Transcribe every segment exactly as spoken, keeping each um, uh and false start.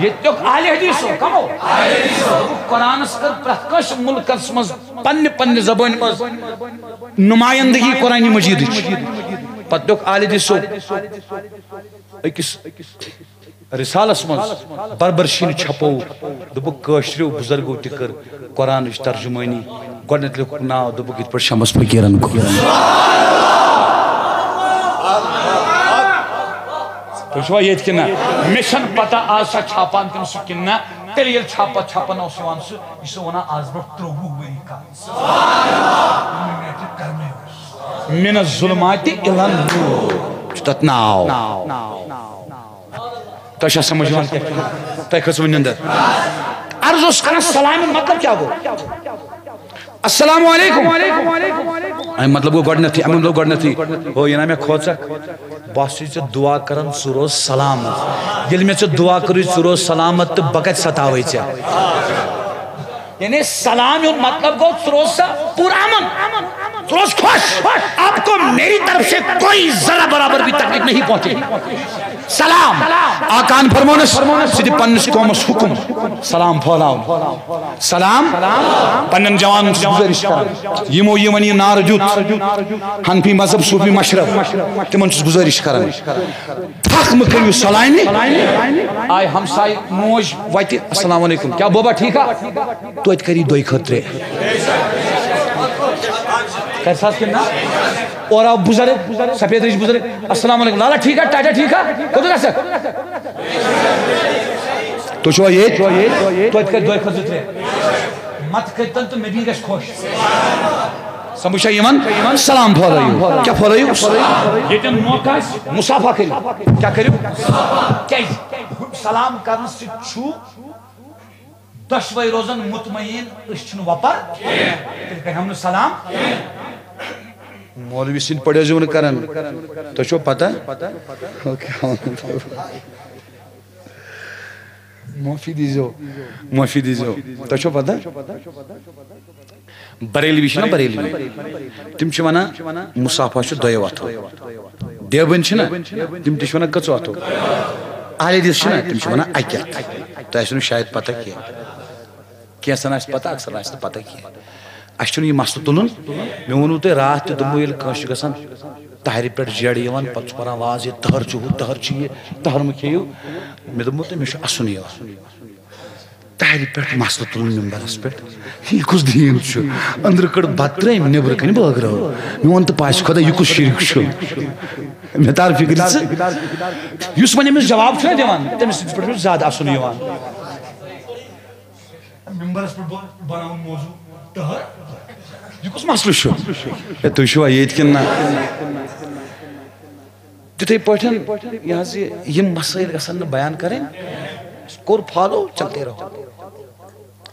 ییٚتیُک اہل حدیثو، کمو؟ قرآنس کٔر پرٛٮ۪تھ کٲنٛسہِ مُلکس منٛز پننہِ پننہِ زبٲنۍ منٛز نمایندگی قرآن مجیدٕچ۔ پتہٕ دیُت اہل حدیثو أکِس رسالس منٛز بربرشین چھپو، دوٚپُکھ، کٲشریو بزرگو تہِ کٔر قرآنٕچ ترجمٲنی۔ گۄڈٕنیتھ لیوٚکھُکھ ناو، دوٚپُکھ، یِتھ پٲٹھۍ شمس فقیرن کوٚر۔ تُہۍ چھِوا ییٚتہِ کِنہٕ نہ؟ مےٚ چھَنہٕ پتہ آز چھا چھاپان تِم سُہ کِنہٕ نہ۔ تیٚلہِ ییٚلہِ چھاپا چھاپان اوس یِوان سُہ، یہِ چھُ وَنان آز برونٛٹھ ترٛۆوُہ ؤری کَتھ۔ من الظلمات الی النور چھُ تَتھ ناو۔ تۄہہِ چھا سمجھ یِوان کینٛہہ؟ تۄہہِ کھٔژوٕ نِندٕر؟ عرض اوس کران، سلامہِ مطلب کیٛاہ گوٚو؟ السلام علیکم۔ اَمہِ مطلب گوٚو گۄڈٕنیتھٕے، اَمہِ مطلب گۄڈٕنیتھٕے، ہو، یہِ نا مےٚ کھوژکھ، بہٕ ہسا چھُے ژےٚ دعا کران، ژٕ روز سلامت۔ ییٚلہِ مےٚ ژےٚ دعا کٔرٕے، ژٕ روز سلامت، تہٕ بہٕ کتہِ ستاوے ژےٚ؟ یعنی سلام ہُنٛد مطلب گوٚو، ژٕ روز سا پُرامن، ژٕ روز خۄش۔ آپ کو میری طرف سے کوئی ذرہ برابر بھی تکلیف نہیں پہنچے۔ سلام۔ آقان فرمونس، ژٕ دِ پننِس قومس حکم، سلام پھٲلاوُن۔ سلام۔ پننٮ۪ن جوانن چھُس گُزٲرِش کران، یِمو یِمن یہِ نعرٕ دیُت، حنفی مذہب، صوفی مشرب، تِمن چھُس گُزٲرِش کران، تھکھ مہٕ کٔرِو سلامہِ۔ آے ہمساے موج وتہِ، السلام علیکم، کیٛاہ بوبا ٹھیٖک ہا؟ توتہِ کری دۄیہِ خٲطرٕ۔ کرِ سا کِنہٕ نہ؟ اورٕ آو بُزرگ، سفید ریش بُزرگ۔ السلام علیکم۔ لالا ٹھیٖک ہا؟ ٹاٹا ٹھیٖک ہا؟ کوٚت گژھکھ؟ تُہۍ چھِوا ییٚتہِ؟ توتہِ کَرِ دۄیہِ کھۄتہٕ زٕ ترٛےٚ۔ مت کٔرۍتن تہٕ نبی گژھِ خۄش۔ سمجھ چھا یِوان؟ سلام پھٲلٲیِو۔ کیٛاہ پھٲلٲیِو؟ ییٚتٮ۪ن موقع آسہِ، مصافحہ کٔرِو۔ کیٛاہ کٔرِو؟ کیٛازِ؟ سلام کرنہٕ سۭتۍ چھُ دۄشوے روزن مطمئن، أسۍ چھِنہٕ وۄپر کینٛہہ۔ تیٚلہِ کرِ ہم نہٕ سلام۔ مولوی سٕنٛدۍ پٲٹھۍ ٲسۍزیو نہٕ کران۔ تۄہہِ چھو پتہ؟ معٲفی دیٖزیو، معٲفی دیٖزیو۔ تۄہہِ چھو پتہ؟ بریلوی چھِنہ بریلوی، تِم چھِ وَنان مصافحہ چھُ دۄیو اَتھو۔ دیوبند چھِنہ، تِم تہِ چھِ وَنان کٔژو اَتھو۔ اہل حدیث چھِنہ، تِم چھِ وَنان اَکہِ اَتھٕ۔ تۄہہِ آسِوٕ نہٕ شاید پتہ کینٛہہ۔ کینٛژن آسہِ پتہ، اکثر آسہِ نہٕ پتہ کینٛہہ۔ اَسہِ چھُنہٕ یہِ مسلہٕ تُلُن۔ مےٚ ووٚنوُ تۄہہِ راتھ تہِ، دوٚپمو ییٚلہِ کٲنٛسہِ چھُ گژھان تہرِ پٮ۪ٹھ جیڈٕ یِوان، پتہٕ چھُ پران واز، یہِ تہر چھُ ہُہ، تہر چھُ یہِ، تہر مہٕ کھیٚیِو۔ مےٚ دوٚپمو تۄہہِ، مےٚ چھُ اَسُن یِوان۔ تہرِ پٮ۪ٹھ مسلہٕ تُلُن ممبرس پٮ۪ٹھ، یہِ کُس دیٖن چھُ؟ أنٛدرٕ کٔڑ بتہٕ ترٲمۍ، نیٚبرٕ کنہِ بٲگرٲو۔ میون تہٕ پاسہِ خۄدا، یہِ کُس شرک چھُ؟ مےٚ تر فکرِ ژٕ، یُس وۄنۍ أمِس جواب چھُنہ دِوان، تٔمِس سٕنٛدِ پٮ۪ٹھ چھُ زیادٕ اَسُن یِوان۔ ممبرس پٮ۪ٹھ بہ-، بناوُن موضوع تہر۔ یہِ کُس مسلہٕ چھُ؟ ہے، تُہۍ چھِوا ییٚتہِ کِنہٕ نہ؟ تِتھے پٲٹھۍ یہِ حظ یہِ، یِم مسٲیل گژھن نہٕ بیان کرٕنۍ۔ کوٚر فالو، چلتے رہو۔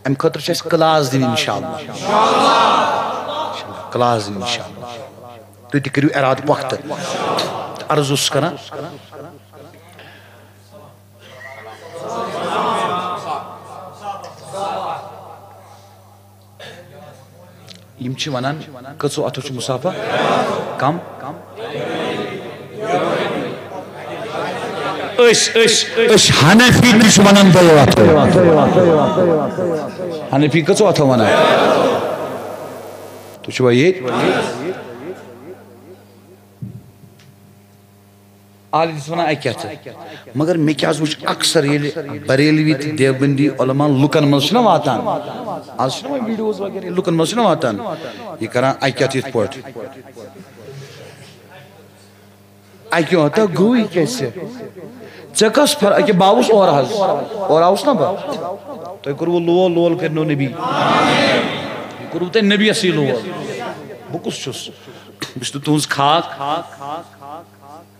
امہِ خٲطرٕ چھِ اَسہِ کلاس دِنۍ انشاءاللہ۔ کلاس دِنۍ انشاءاللہ۔ تُہۍ تہِ کٔرِو ارادٕ پۄختہٕ۔ تہٕ عرض اوسُس کران، یِم چھِ وَنان، کٔژو اَتھو چھُ مُصافا؟ کم۔ أسۍ، أسۍ، أسۍ حنفی تہِ چھِ وَنان دۄیو اَتھو۔ حنفی کٔژو اَتھو وَنان؟ تُہۍ چھِوا ییٚتہِ؟ اہل حدیث ونان اکہِ اَتھٕ۔ مگر مےٚ کیٛاہ حظ وُچھ اکثر ییٚلہِ بریلوی تہٕ دیوبندی علماء لُکن منٛز چھِنہ واتان، آز چھِنہ وۄنۍ ویڈیوز وغیرہ لُکن منٛز چھِنہ واتان، یہِ کران اکہِ اَتھٕ یِتھ پٲٹھۍ۔ اکہِ اَتھٕ گوٚو یہِ کیٛاہ ژےٚ؟ ژےٚ کۄس فرق؟ اکہِ بہٕ آوُس اورٕ حظ، اورٕ آوُس نہ بہٕ؟ تۄہہِ کوٚروٕ لول، لول کٔرنو نبی۔ یہِ کوٚروٕ تۄہہِ نبیَسٕے لول۔ بہٕ کُس چھُس؟ بہٕ چھُس نہٕ تُہٕنٛز خاک۔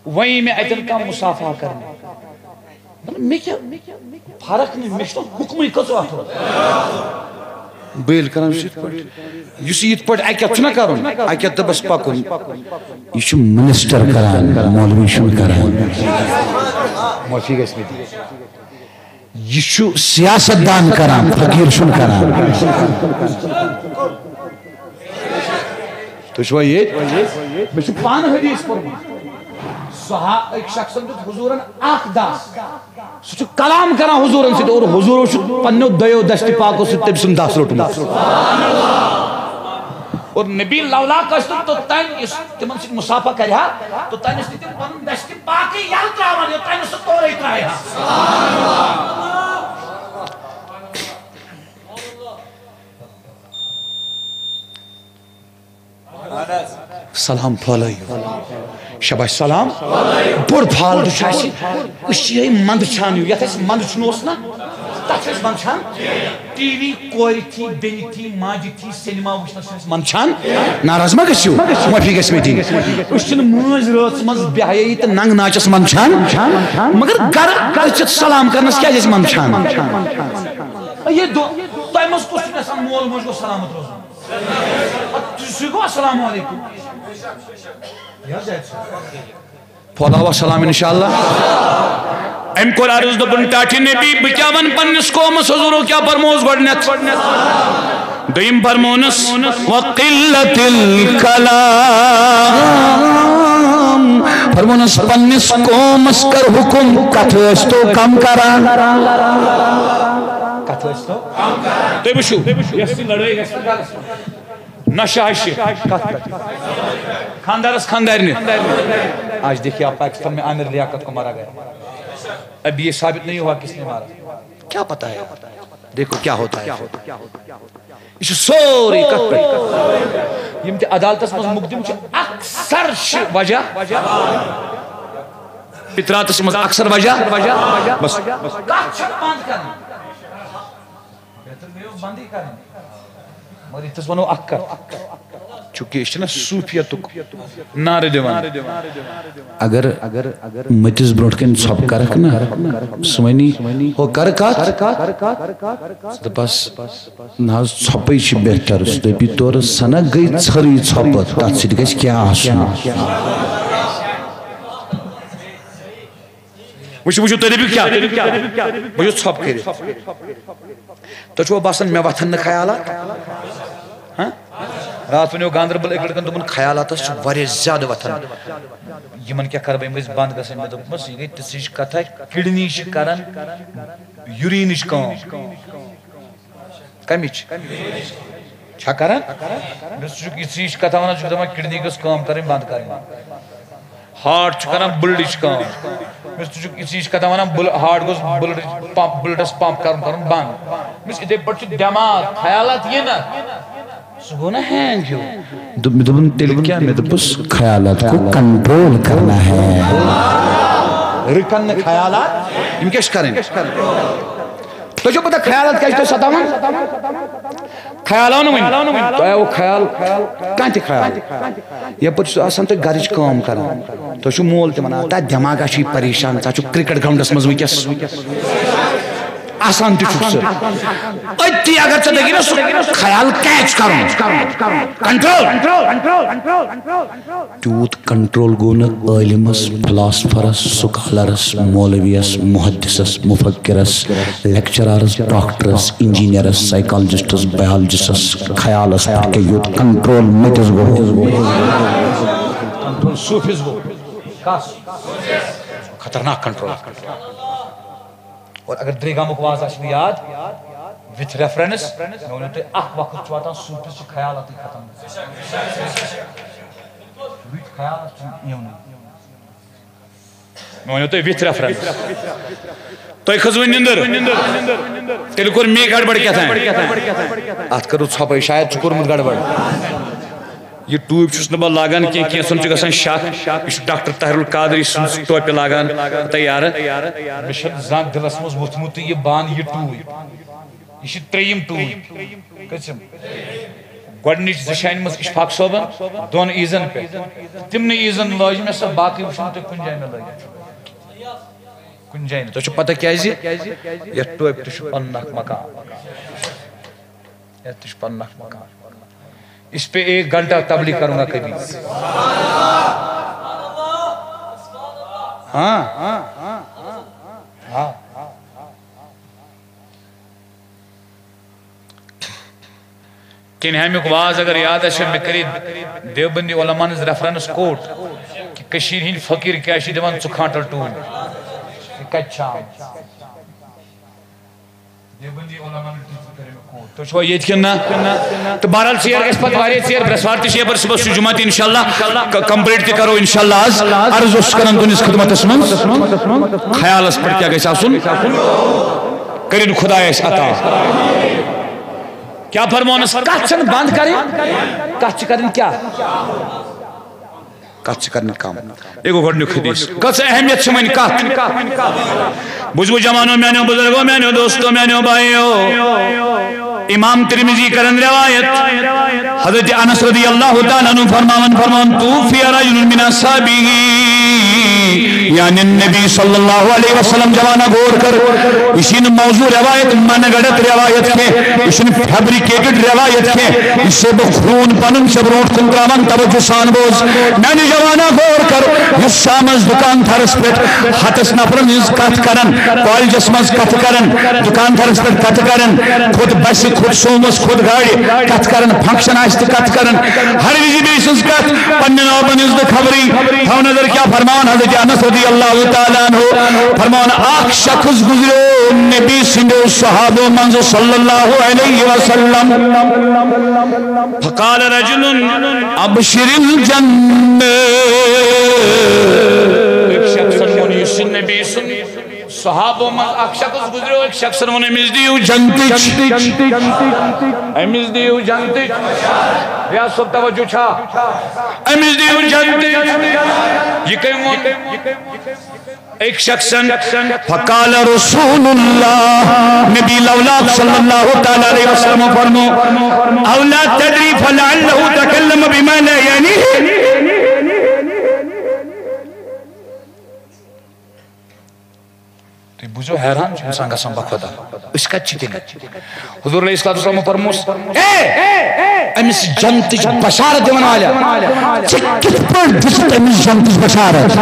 وۄنۍ یی مےٚ اَتٮ۪ن کانٛہہ مُصافحہ کرنہِ۔ مطلب، مےٚ کیٛاہ فرق نہٕ، مےٚ چھُنہٕ حُکمٕے کٔژو اَتھو۔ بہٕ ییٚلہِ کران چھُس یِتھ پٲٹھۍ، یُس یہِ یِتھ پٲٹھۍ اَکہِ اَتھٕ چھُنہ کرُن، اَکہِ اَتھٕ تہٕ بس پَکُن، یہِ چھُ منسٹر کران، مولوی چھُنہٕ کران۔ معٲفی گژھِ مےٚ دِنۍ۔ یہِ چھُ سیاست دان کران، فقیٖر چھُنہٕ کران۔ تُہۍ چھِوا ییٚتہِ؟ مےٚ چھُ پانہٕ حدیث پوٚرمُت۔ صحا-، أکۍ شخصن دیُت حضوٗرن اکھ دس۔ سُہ چھُ کلام کران حضوٗرن سۭتۍ اور حضوٗرو چھُ پننیو دۄیو دستِ پاکو سۭتۍ تٔمۍ سُنٛد دس روٚٹمُت۔ اور نبی لولا کٲنٛسہِ تہٕ توٚتام یُس تِمن سۭتۍ مُصافہ کرِ ہا، توٚتام ٲسۍ نہٕ تِم پنُن دستِ پاکٕے یلہٕ ترٛاوان، یوٚتام نہٕ سُہ تورے ترٛایہِ ہا۔ سلام پھٲلٲیِو۔ شاباش، سلام۔ بوٚڑ فالتو چھُ اَسہِ۔ أسۍ چھِ یِہوٚے منٛدچھان ہیوٗ۔ یَتھ اَسہِ منٛدچھُن اوس نہ، تَتھ چھِ أسۍ منٛدچھان۔ ٹی وی کورِ تھی، بیٚنہِ تھی، ماجہِ تھی، سینما وٕچھنَس چھِ أسۍ منٛدچھان۔ ناراض ما گٔژھِو؟ معٲفی گژھِ مےٚ دِنۍ۔ أسۍ چھِنہٕ مٲنٛزِ رٲژ منٛز بیٚہوٲیی تہٕ ننٛگہٕ ناچَس منٛدچھان۔ مگر گَرٕ أژِتھ سلام کَرنَس کیٛازِ أسۍ منٛدچھان؟ یہِ دۄہ، تۄہہِ منٛز کُس چھُ یَژھان مول موج گوٚژھ سلامت روزُن؟ اَدٕ سُہ گوٚو السلام علیکم۔ یہِ حظ جاوید صٲب۔ پھۄلاوا سلام انشاءاللہ۔ أمۍ کوٚر عرض، دوٚپُن، "ٹاٹھہِ نبی، بہٕ کیٛاہ وَنہٕ پنٛنِس قومَس؟ حضوٗرو کیٛاہ فرمووُس گۄڈٕنٮ۪تھ؟" دوٚیِم فرموونَس، "وقلت الکلام"، فرموونَس، "پنٛنِس قومَس کر حُکُم، کَتھٕ ٲسۍ تو کم کران۔" کَتھٕ ٲسۍ تو؟ تُہۍ وٕچھِو، یۄس یہِ لڑٲے گژھِ نہ گرس منٛز، نشہ ہشہِ، کتھ پٮ۪ٹھ؟ خاندارس خاندارنہِ۔ آج دیکھیے آپ پاکستان میں عامر لیاقت کو مارا گیا۔ اب یہ ثابت نہیں ہوا کس نے مارا۔ کیا پتا ہے؟ دیکھو کیا ہوتا ہے۔ یہِ چھُ سورُے کتھ پٮ۪ٹھ؟ یِم تہِ عدالتس منٛز مقدم چھِ، اکثر چھِ وجہ، فطراتس منٛز اکثر وجہ، بس۔ کتھ چھِ بند کرٕنۍ؟ بہتر گٔیو بندٕے کرٕنۍ۔ مگر یتھس ونو اکھ کتھ، چونکہ أسۍ چھِنہ صوفیتُک نعرٕ دِوان۔ اگر مٔتِس برونٛٹھ کنہِ ژھۄپہٕ کرکھ نہ، سُہ ونی، "ہو کر کتھ؟" ژٕ دپس، "نہ حظ، ژھۄپے چھِ بہتر۔" سُہ دپی، "تورٕ سنہ گٔے ژھٔرٕے ژھۄپہٕ، تتھ سۭتۍ گژھِ کیٛاہ آسُن؟" وٕچھِو، وٕچھِو، تُہۍ دٔپِو کیٛاہ؟ بہٕ چھُس ژھۄپہٕ کٔرِتھ۔ تۄہہِ چھُوا باسان مےٚ وۄتھن نہٕ خیالات؟ ہاں؟ راتھ وَنیو گاندربل أکۍ لٔڑکَن، دوٚپُن، "خیالات حظ چھِ واریاہ زیادٕ وۄتھان۔ یِمَن کیٛاہ کَرٕ بہٕ؟ یِم گٔژھۍ بنٛد گژھٕنۍ۔" مےٚ دوٚپمَس، "یہِ گٔے تِژھٕے ہِش کَتھا، کِڈنی چھِ کَران یوٗریٖنٕچ کٲم۔" کَمِچ؟ چھا کران؟ مےٚ ژٕ چھُکھ یِژھٕے ہِش کتھا ونان، ژٕ چھُکھ دپان کِڈنی گٔژھ کٲم کرٕنۍ بنٛد کرٕنۍ۔ ہارٹ چھُ کران بٕلڈٕچ کٲم۔ مےٚ ژٕ چھُکھ یِژھٕے ہِش کتھا ونان، بٕل-، ہارٹ گوٚژھ بٕلڈٕچ پمپ، بٕلڈس پمپ کرُن، کرُن بنٛد۔ مےٚ چھُ یِتھَے پٲٹھۍ چھُ دٮ۪ماغ، خیالات یِنہ۔ سُہ گوٚو نہ ہینگ ہیوٗ۔ دوٚپ-، مےٚ دوٚپُن، "تیٚلہِ کیٛاہ؟" مےٚ دوٚپُس، "خیالات کو کنٹرول کرنا ہے۔" رُکن نہٕ خیالات، یِم کیٛاہ چھِ کرٕنۍ؟ تۄہہِ چھو پتہ خیالات کیٛاہ چھِ تۄہہِ ستاوان؟ خیال آو نہٕ وۄنۍ؟ تۄہہِ آوُ خیال؟ کانٛہہ تہِ خیال؟ یپٲرۍ چھُ آسان تُہۍ گرٕچ کٲم کران، تۄہہِ چھُو مول تہِ ونان، "تتھ دٮ۪ماغا چھُے پریشان، ژٕ ہا چھُکھ کرکٹ گراؤنڈس منٛز وٕنکیٚس۔" آسان تہِ چھُکھ سُہ۔ أتی اگر ژےٚ دٔگی نہ سُہ خیال کیچ کرُن، کنٹرول۔ تیوٗت کنٹرول گوٚو نہٕ عٲلمس، فلاسفرس، سکالرس، مولویس، محدثس، مفکرس، لیکچرارس، ڈاکٹرس، انجینئرس، سائیکالوجسٹس، بایولوجسٹس خیالس پٮ۪ٹھ کیٛاہ یوٗت کنٹرول مٔتِس گوٚو۔ کنٹرول صوٗفِس گوٚو۔ کس؟ خطرناک کنٹرول۔ اور اگر درے گامُک واز آسہِ یاد، with reference، مےٚ ؤنِو تُہۍ، اکھ وقت چھُ واتان صوٗفِس چھِ خیالاتٕے ختم گژھان۔ وٕنہِ خیالات چھِنہٕ یِوانٕے۔ مےٚ ؤنِو تُہۍ with reference۔ تۄہہِ کھٔژوٕ نِندٕر؟ تیٚلہِ کوٚر مے گڑبڑ کیٛاہ تام۔ اتھ کٔرٕو ژھۄپے، شاید چھُ کوٚرمُت گڑبڑ۔ یہِ ٹوٗپۍ چھُس نہٕ بہٕ لاگان کینٛہہ، کینٛژن چھُ گژھان شک۔ یہِ چھُ ڈاکٹر طاہر القادری سٕنٛز ٹوپہِ لاگان۔ تہٕ یارٕ، مےٚ چھُنہٕ زانٛہہ دِلس منٛز ووٚتھمُتٕے یہِ بنٛد، یہِ ٹوٗپۍ۔ یہِ چھِ ترٛیٚیِم ٹوٗپۍ۔ کٔژِم؟ گۄڈٕنِچ زٕ چھِ أنمٕژ اشفاق صٲبن دۄن عیٖزن پٮ۪ٹھ۔ تِمنٕے عیٖزن لٲج مےٚ سۄ، باقٕے وٕچھِو نہٕ تُہۍ کُنہِ جایہِ مےٚ لٲگِتھ۔ کُنہِ جایہِ نہٕ۔ تۄہہِ چھُو پتہ کیٛازِ؟ یتھ ٹوپہِ تہِ چھُ پنُن اکھ مقام۔ یتھ تہِ چھُ پنُن اکھ مقام۔ اس پہ ایک گھنٹہ تبلیغ کروں گا کبھی۔ ہاں، ہاں۔ کینہامیُک واز اگر یاد آسہِ، مےٚ کٔرِتھ دیوبندی علماء ہٕنٛز reference quote۔ کٔشیٖرِ ہٕنٛدۍ فقیٖر کیٛاہ چھِ دِوان ژٕ کھانٛٹَل ٹوٗرۍ؟ یہِ کَتہِ چھِ آمٕژ؟ دیوبندی علماء نے ٹیچر کرے میں کوٹ۔ تُہۍ چھِوا ییٚتہِ کِنہٕ نہ؟ تہٕ بہرحال ژیر گژھِ پتہٕ واریاہ ژیر، برٛٮ۪سوار تہِ چھِ یپٲرۍ، صُبحس چھُ جمعہ تہِ انشاءاللہ ک-، complete تہِ کرو انشاءاللہ آز۔ عرض اوسُس کران تُہٕنٛدِس خدمتس منٛز، خیالس پٮ۪ٹھ کیٛاہ گژھِ آسُن؟ کٔرِن خدایہِ اَسہِ عطا۔ کیٛاہ فرمونس؟ کتھ چھنہٕ بند کرٕنۍ، کتھ چھِ کرٕنۍ کیٛاہ؟ کتھ چھِ کرٕنۍ کم۔ یہِ گوٚو گۄڈٕنیُک حدیث۔ کٔژ اہمیت چھِ وۄنۍ کتھ؟ بوٗزِو جوانو، میانیو بزرگو، میانیو دوستو، میانیو بایو۔ امام ترمذی کرن روایت۔ حضرت انس رضی اللہ تعالیٰ عنہ فرماون، فرماون، "توفی رجل من اصحابہ"، یعنی نبی صلی اللہ علیہ وسلم، جوانا غور کر، یہِ چھِنہٕ موضوع روایت، من گڑت روایت کینٛہہ، یہِ چھِنہٕ fabricated روایت کینٛہہ، یہِ چھُسے بہٕ خوٗن پنُن چھُسے برونٛٹھ کُن تراوان، توجہ سان بوز۔ میانہِ جوانا غور کر، یُس شامس دُکان تھرس پٮ۪ٹھ ہتس نفرن ہٕنٛز کتھ کران، کالجس منٛز کتھ کران، دُکان تھرس پٮ۪ٹھ کتھ کران، خود بسہِ، خود سومس، خود گاڑِ کتھ کران، function آسہِ تہٕ کتھ کران، ہر وِزِ بیٚیہِ سٕنٛز کتھ، پننٮ۪ن آبن ہٕنٛز نہٕ خبرٕے۔ تھاو نظر کیٛاہ فرمان حضرت انس رضی اللہ تعالیٰ عنہ، فرمان، اکھ شخص گزریو نبی سٕنٛدیو صحابو منٛزٕ صلی اللہ علیہ وسلم۔ فقال رجل، ابشر الجنہ۔ أکۍ شخصن ووٚن، یُس یہِ نبی سُنٛد صحابو منٛز اکھ شخص گزریو، أکۍ شخصن ووٚن، أمِس دِیِو جنتٕچ، أمِس دِیِو جنتٕچ۔ ریاض صٲب، توجہ چھا؟ أمِس دِیِو جنتٕچ۔ یہِ کٔمۍ ووٚن؟ أکۍ شخصن۔ فقال رسول اللہ، نبی لولاک صلی اللہ تعالیٰ علیہ وسلم فرمو، او لا تدری فلعلہ تکلم بما لا یعنی۔ تُہۍ بوٗزِو، حیران چھُ اِنسان گژھان بخۄدا، أسۍ کَتہِ چھِ تیٚلہِ؟ حضور علیہ الصلوۃ والسلام فرموس، اے، أمِس جنتٕچ بشارت دِوَن والیا، ژےٚ کِتھ پٲٹھۍ دِژٕتھ أمِس جنتٕچ بشارت؟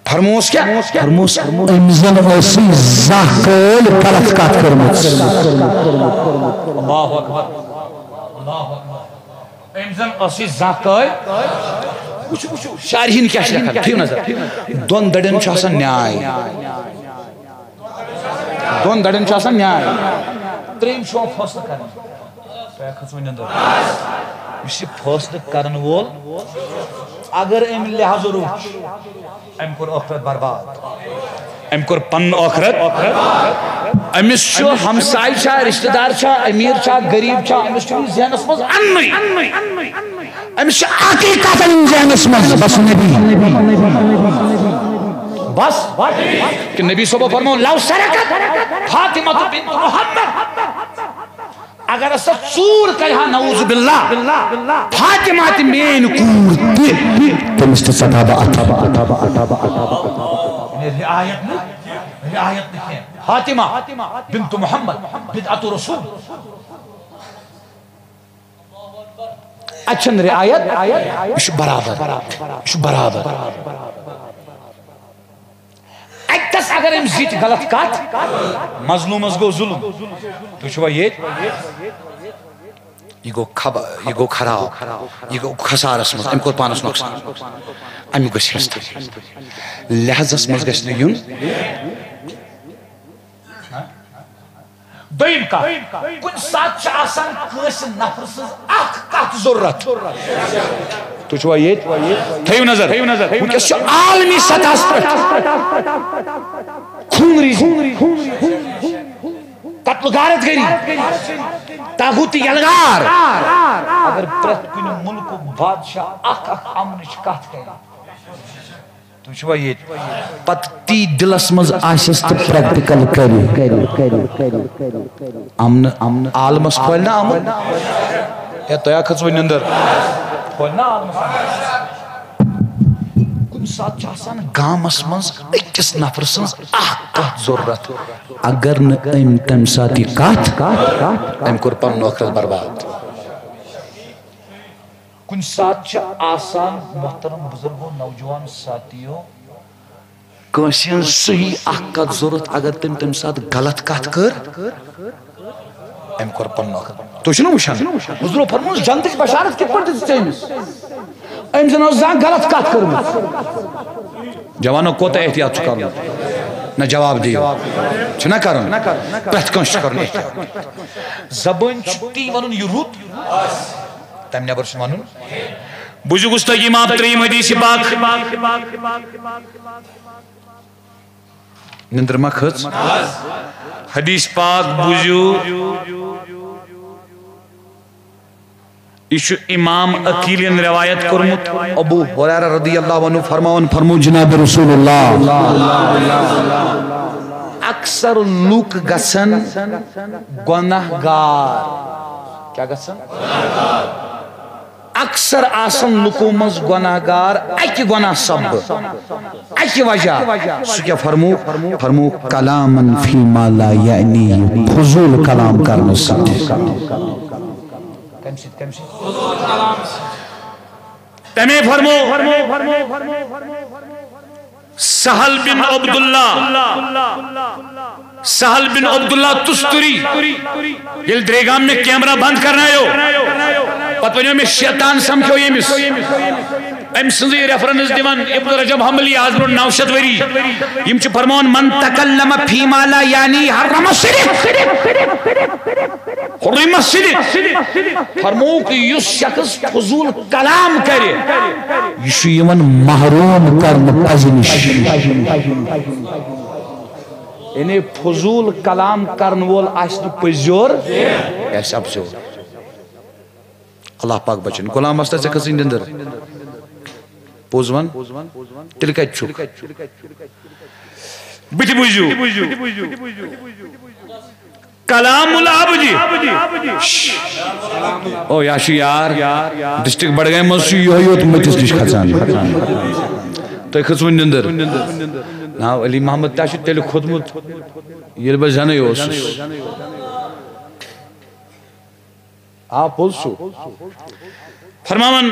فرموس کیٛاہ؟ فرموس، أمۍ زَن ٲسٕے زانٛہہ کٲلۍ غلط کَتھ کٔرمٕژ۔ اللہ اکبر، اللہ اکبر۔ أمۍ زَن ٲسٕے زانٛہہ کٲلۍ۔ وٕچھِو، وٕچھِو، شارحیٖن کیٛاہ چھِ لیکھان، تھٲیِو نظر۔ دۄن دَڑٮ۪ن چھُ آسان نیاے۔ دۄن دَڑٮ۪ن چھُ آسان نیاے۔ ترٛیٚیِم چھُ یِوان فٲصلہٕ کرنہٕ۔ تۄہہِ کھٔژوٕ نٮ۪نٛدٕر؟ یُس یہِ فٲصلہٕ کرن وول، اگر أمۍ لحاظ روٚٹ، أمۍ کوٚر ٲخرت برباد۔ أمۍ کوٚر پنُن ٲخرت۔ أمِس چھُ ہمساے چھا، رشتہٕ دار چھا، أمیٖر چھا، غریٖب چھا، أمِس چھُنہٕ یہِ ذہنس منٛز اَننُے۔ أمِس چھُ اَکٕے کَتھ اَنٕنۍ ذہنس منٛز، بس نبی۔ بس۔ کہ نبی صٲبو فرموو، لو سرقت فاطمہ بنت محمد۔ اگر ہسا ژوٗر کرِ ہا، نعوذ باللہ، فاطمہ تہِ میٲنۍ کوٗر تہِ، تٔمِس تہِ ژٹہٕ ہا بہٕ اَتھٕ۔ یعنی رعایت نہٕ، رعایت نہٕ کینٛہہ۔ فاطمہ بنت محمد، بدعت رسول۔ اَتہِ چھَنہٕ رعایت، یہِ چھُ برابر، یہِ چھُ برابر۔ اَتہِ تھَس اگر أمۍ زِٹھۍ غلط کَتھ، مظلوٗمَس گوٚو ظُلُم۔ تُہۍ چھِوا ییٚتہِ؟ یہِ گوٚو خب-، یہِ گوٚو خراب، یہِ گوٚو خسارَس منٛز، أمۍ کوٚر پانَس نۄقصان۔ اَمیُک گژھِ حِصہٕ تھاوُن۔ لحاظَس منٛز گژھِ نہٕ یُن۔ دوٚیِم کَتھ، کُنہِ ساتہٕ چھِ آسان کٲنٛسہِ نفرٕ سٕنٛز اَکھ کَتھ ضروٗرت۔ تُہۍ چھِوا ییٚتہِ؟ تھٲیِو نظر۔ وٕنکیٚس چھُ عالمی سطحس پٮ۪ٹھ خونریزی، قتل و غارت گری، طاغوتی یلغار۔ اگر پرٛٮ۪تھ کُنہِ مُلکُک بادشاہ اَکھ اَکھ اَمنٕچ کَتھ کَرِ، تُہۍ چھِوا ییٚتہِ؟ پتہٕ تی دِلس منٛز آسٮ۪س تہٕ practical کرِ۔ امنہٕ، امنہٕ عالمس پھٲلہِ نا امُن؟ ہے، تۄہہِ ہا کھٔژوٕ نِندٕر؟ پھٲلہِ نا عالمس؟ کُنہِ ساتہٕ چھِ آسان گامس منٛز أکِس نفرٕ سٕنٛز اکھ کتھ ضروٗرت۔ اگر نہٕ أمۍ تمہِ ساتہٕ یہِ کتھ، أمۍ کوٚر پنُن ٲخرت برباد۔ کُنہِ ساتہٕ چھِ آسان، محترم بزرگو، نوجوان ساتھیو، کٲنٛسہِ ہٕنٛز صحیح اکھ کتھ ضروٗرت، اگر تٔمۍ تَمہِ ساتہٕ غلط کتھ کٔر، أمۍ کوٚر پنُن اکھ۔ تُہۍ چھِو نہ وٕچھان؟ حضورو فرموو، جنتٕچ بشارت کِتھ پٲٹھۍ دِژ ژےٚ أمِس؟ أمۍ زن ٲس زانٛہہ غلط کتھ کٔرمٕژ۔ جوانو، کوٗتاہ احتیاط چھُ کرُن؟ نہ، جواب دِیِو۔ چھُ نہ کرُن؟ پرٛٮ۪تھ کٲنٛسہِ چھُ کرُن احتیاط۔ زبٲنۍ چھُ تی ونُن یہِ رُت، تمہِ نٮ۪بر چھُ ونُن۔ بوٗزِو گُستٲخی معاف، ترٛیٚیِم حدیث پاک۔ نندر ما کھٔژ؟ حدیث پاک بوٗزِو۔ یہِ چھُ امام عقیلن روایت کوٚرمُت۔ ابو ہریرہ رضی اللہ عنہ فرماوان، فرمو جناب رسول اللہ، اکثر لوٗکھ گژھن گۄناہ گار۔ کیٛاہ گژھن؟ اکثر آسن لُکو منٛز گۄناہ گار اکہِ گۄناہ سببہٕ، اکہِ وجہ۔ سُہ کیٛاہ فرموو؟ فرموو، کلامن فیما لا یعنی، فضول کلام کرنہٕ سۭتۍ۔ کمہِ سۭتۍ؟ کمہِ سۭتۍ؟ تمے فرموو، سہل بن عبداللہ، سہل بن عبداللہ تستری، ییٚلہِ درے گام مےٚ کیمرہ بند کرنایو، پتہٕ ونیو مےٚ، شیطان سمکھیو ییٚمِس۔ أمۍ سٕنٛزٕے ریفرنس دِوان ابن رجب حنبلی، آز برونٛٹھ نو شیٚتھ ؤری۔ یِم چھِ فرماوان، من تکلم فیما لا یعنی حرم الشرک۔ حرم الشرک۔ فرمووُکھ، یُس شخص فضول کلام کرِ، یہِ چھُ یِوان محروم کرنہٕ پزِ نِش۔ یعنی فضول کلام کرن وول آسہِ نہٕ پٔزۍ یور، یہِ آسہِ اپزیور۔ اللہ پاک بچن۔ غلام وستا، ژےٚ کھٔژٕے نِندٕر؟ پوٚز ون، تیٚلہِ کتہِ چھُکھ؟ بہٕ تہِ بوٗزِو۔ کلام العبد۔ او، یا چھُ یار، ڈسٹرکٹ بڈگامہِ منٛز چھُ یِہوٚے یوت مٔتِس نِش کھژان۔ تۄہہِ کھٔژوٕ نِندٕر؟ ناو علی محمد تہِ چھُ تیٚلہِ کھوٚتمُت، ییٚلہِ بہٕ زَنٕے اوسُس۔ آ، پوٚز چھُ۔ فرماوان،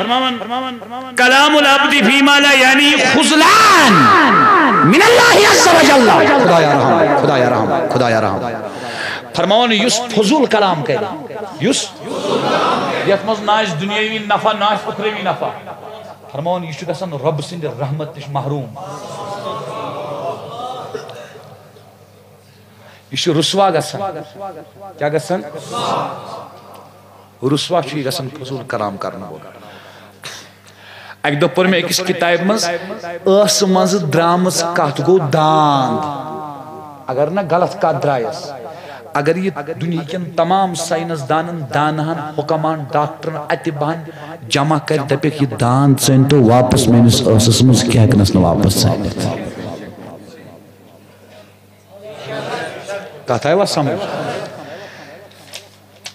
کلام العبد فیما لا یعنی خذلان من اللہ عز و جل۔ خدایا رحم، خدایا رحم، خدایا رحم۔ فرماوان، یُس فضول کلام کرِ، یُس، یتھ منٛز نہ آسہِ دُنیاوی نفع، نہ آسہِ اُخروی نفع، فرماوان، یہِ چھُ گژھان رۄب سٕنٛدِ رحمت نِش محروم۔ یہِ چھُ رسوا گژھان۔ کیٛاہ گژھان؟ رسوا چھُ یہِ گژھان فضول کلام کرن وول۔ اکہِ دۄہ پٔر مےٚ أکِس کِتابہِ منٛز، ٲسہٕ منٛزٕ درٛامٕژ کتھ گوٚو داند۔ اگر نہ غلط کتھ درٛایس، اگر یہِ دُنیہکٮ۪ن تمام ساینس دانن، دانہن، حکمان، ڈاکٹرن، اتہِ بہن جمع کرِ، دپکھ، یہِ داند ژٲنۍ تو واپس میٲنِس ٲسس منٛز، کینٛہہ ہٮ۪کنس نہٕ واپس ژٲنِتھ۔ کتھ آیوا سمجھ؟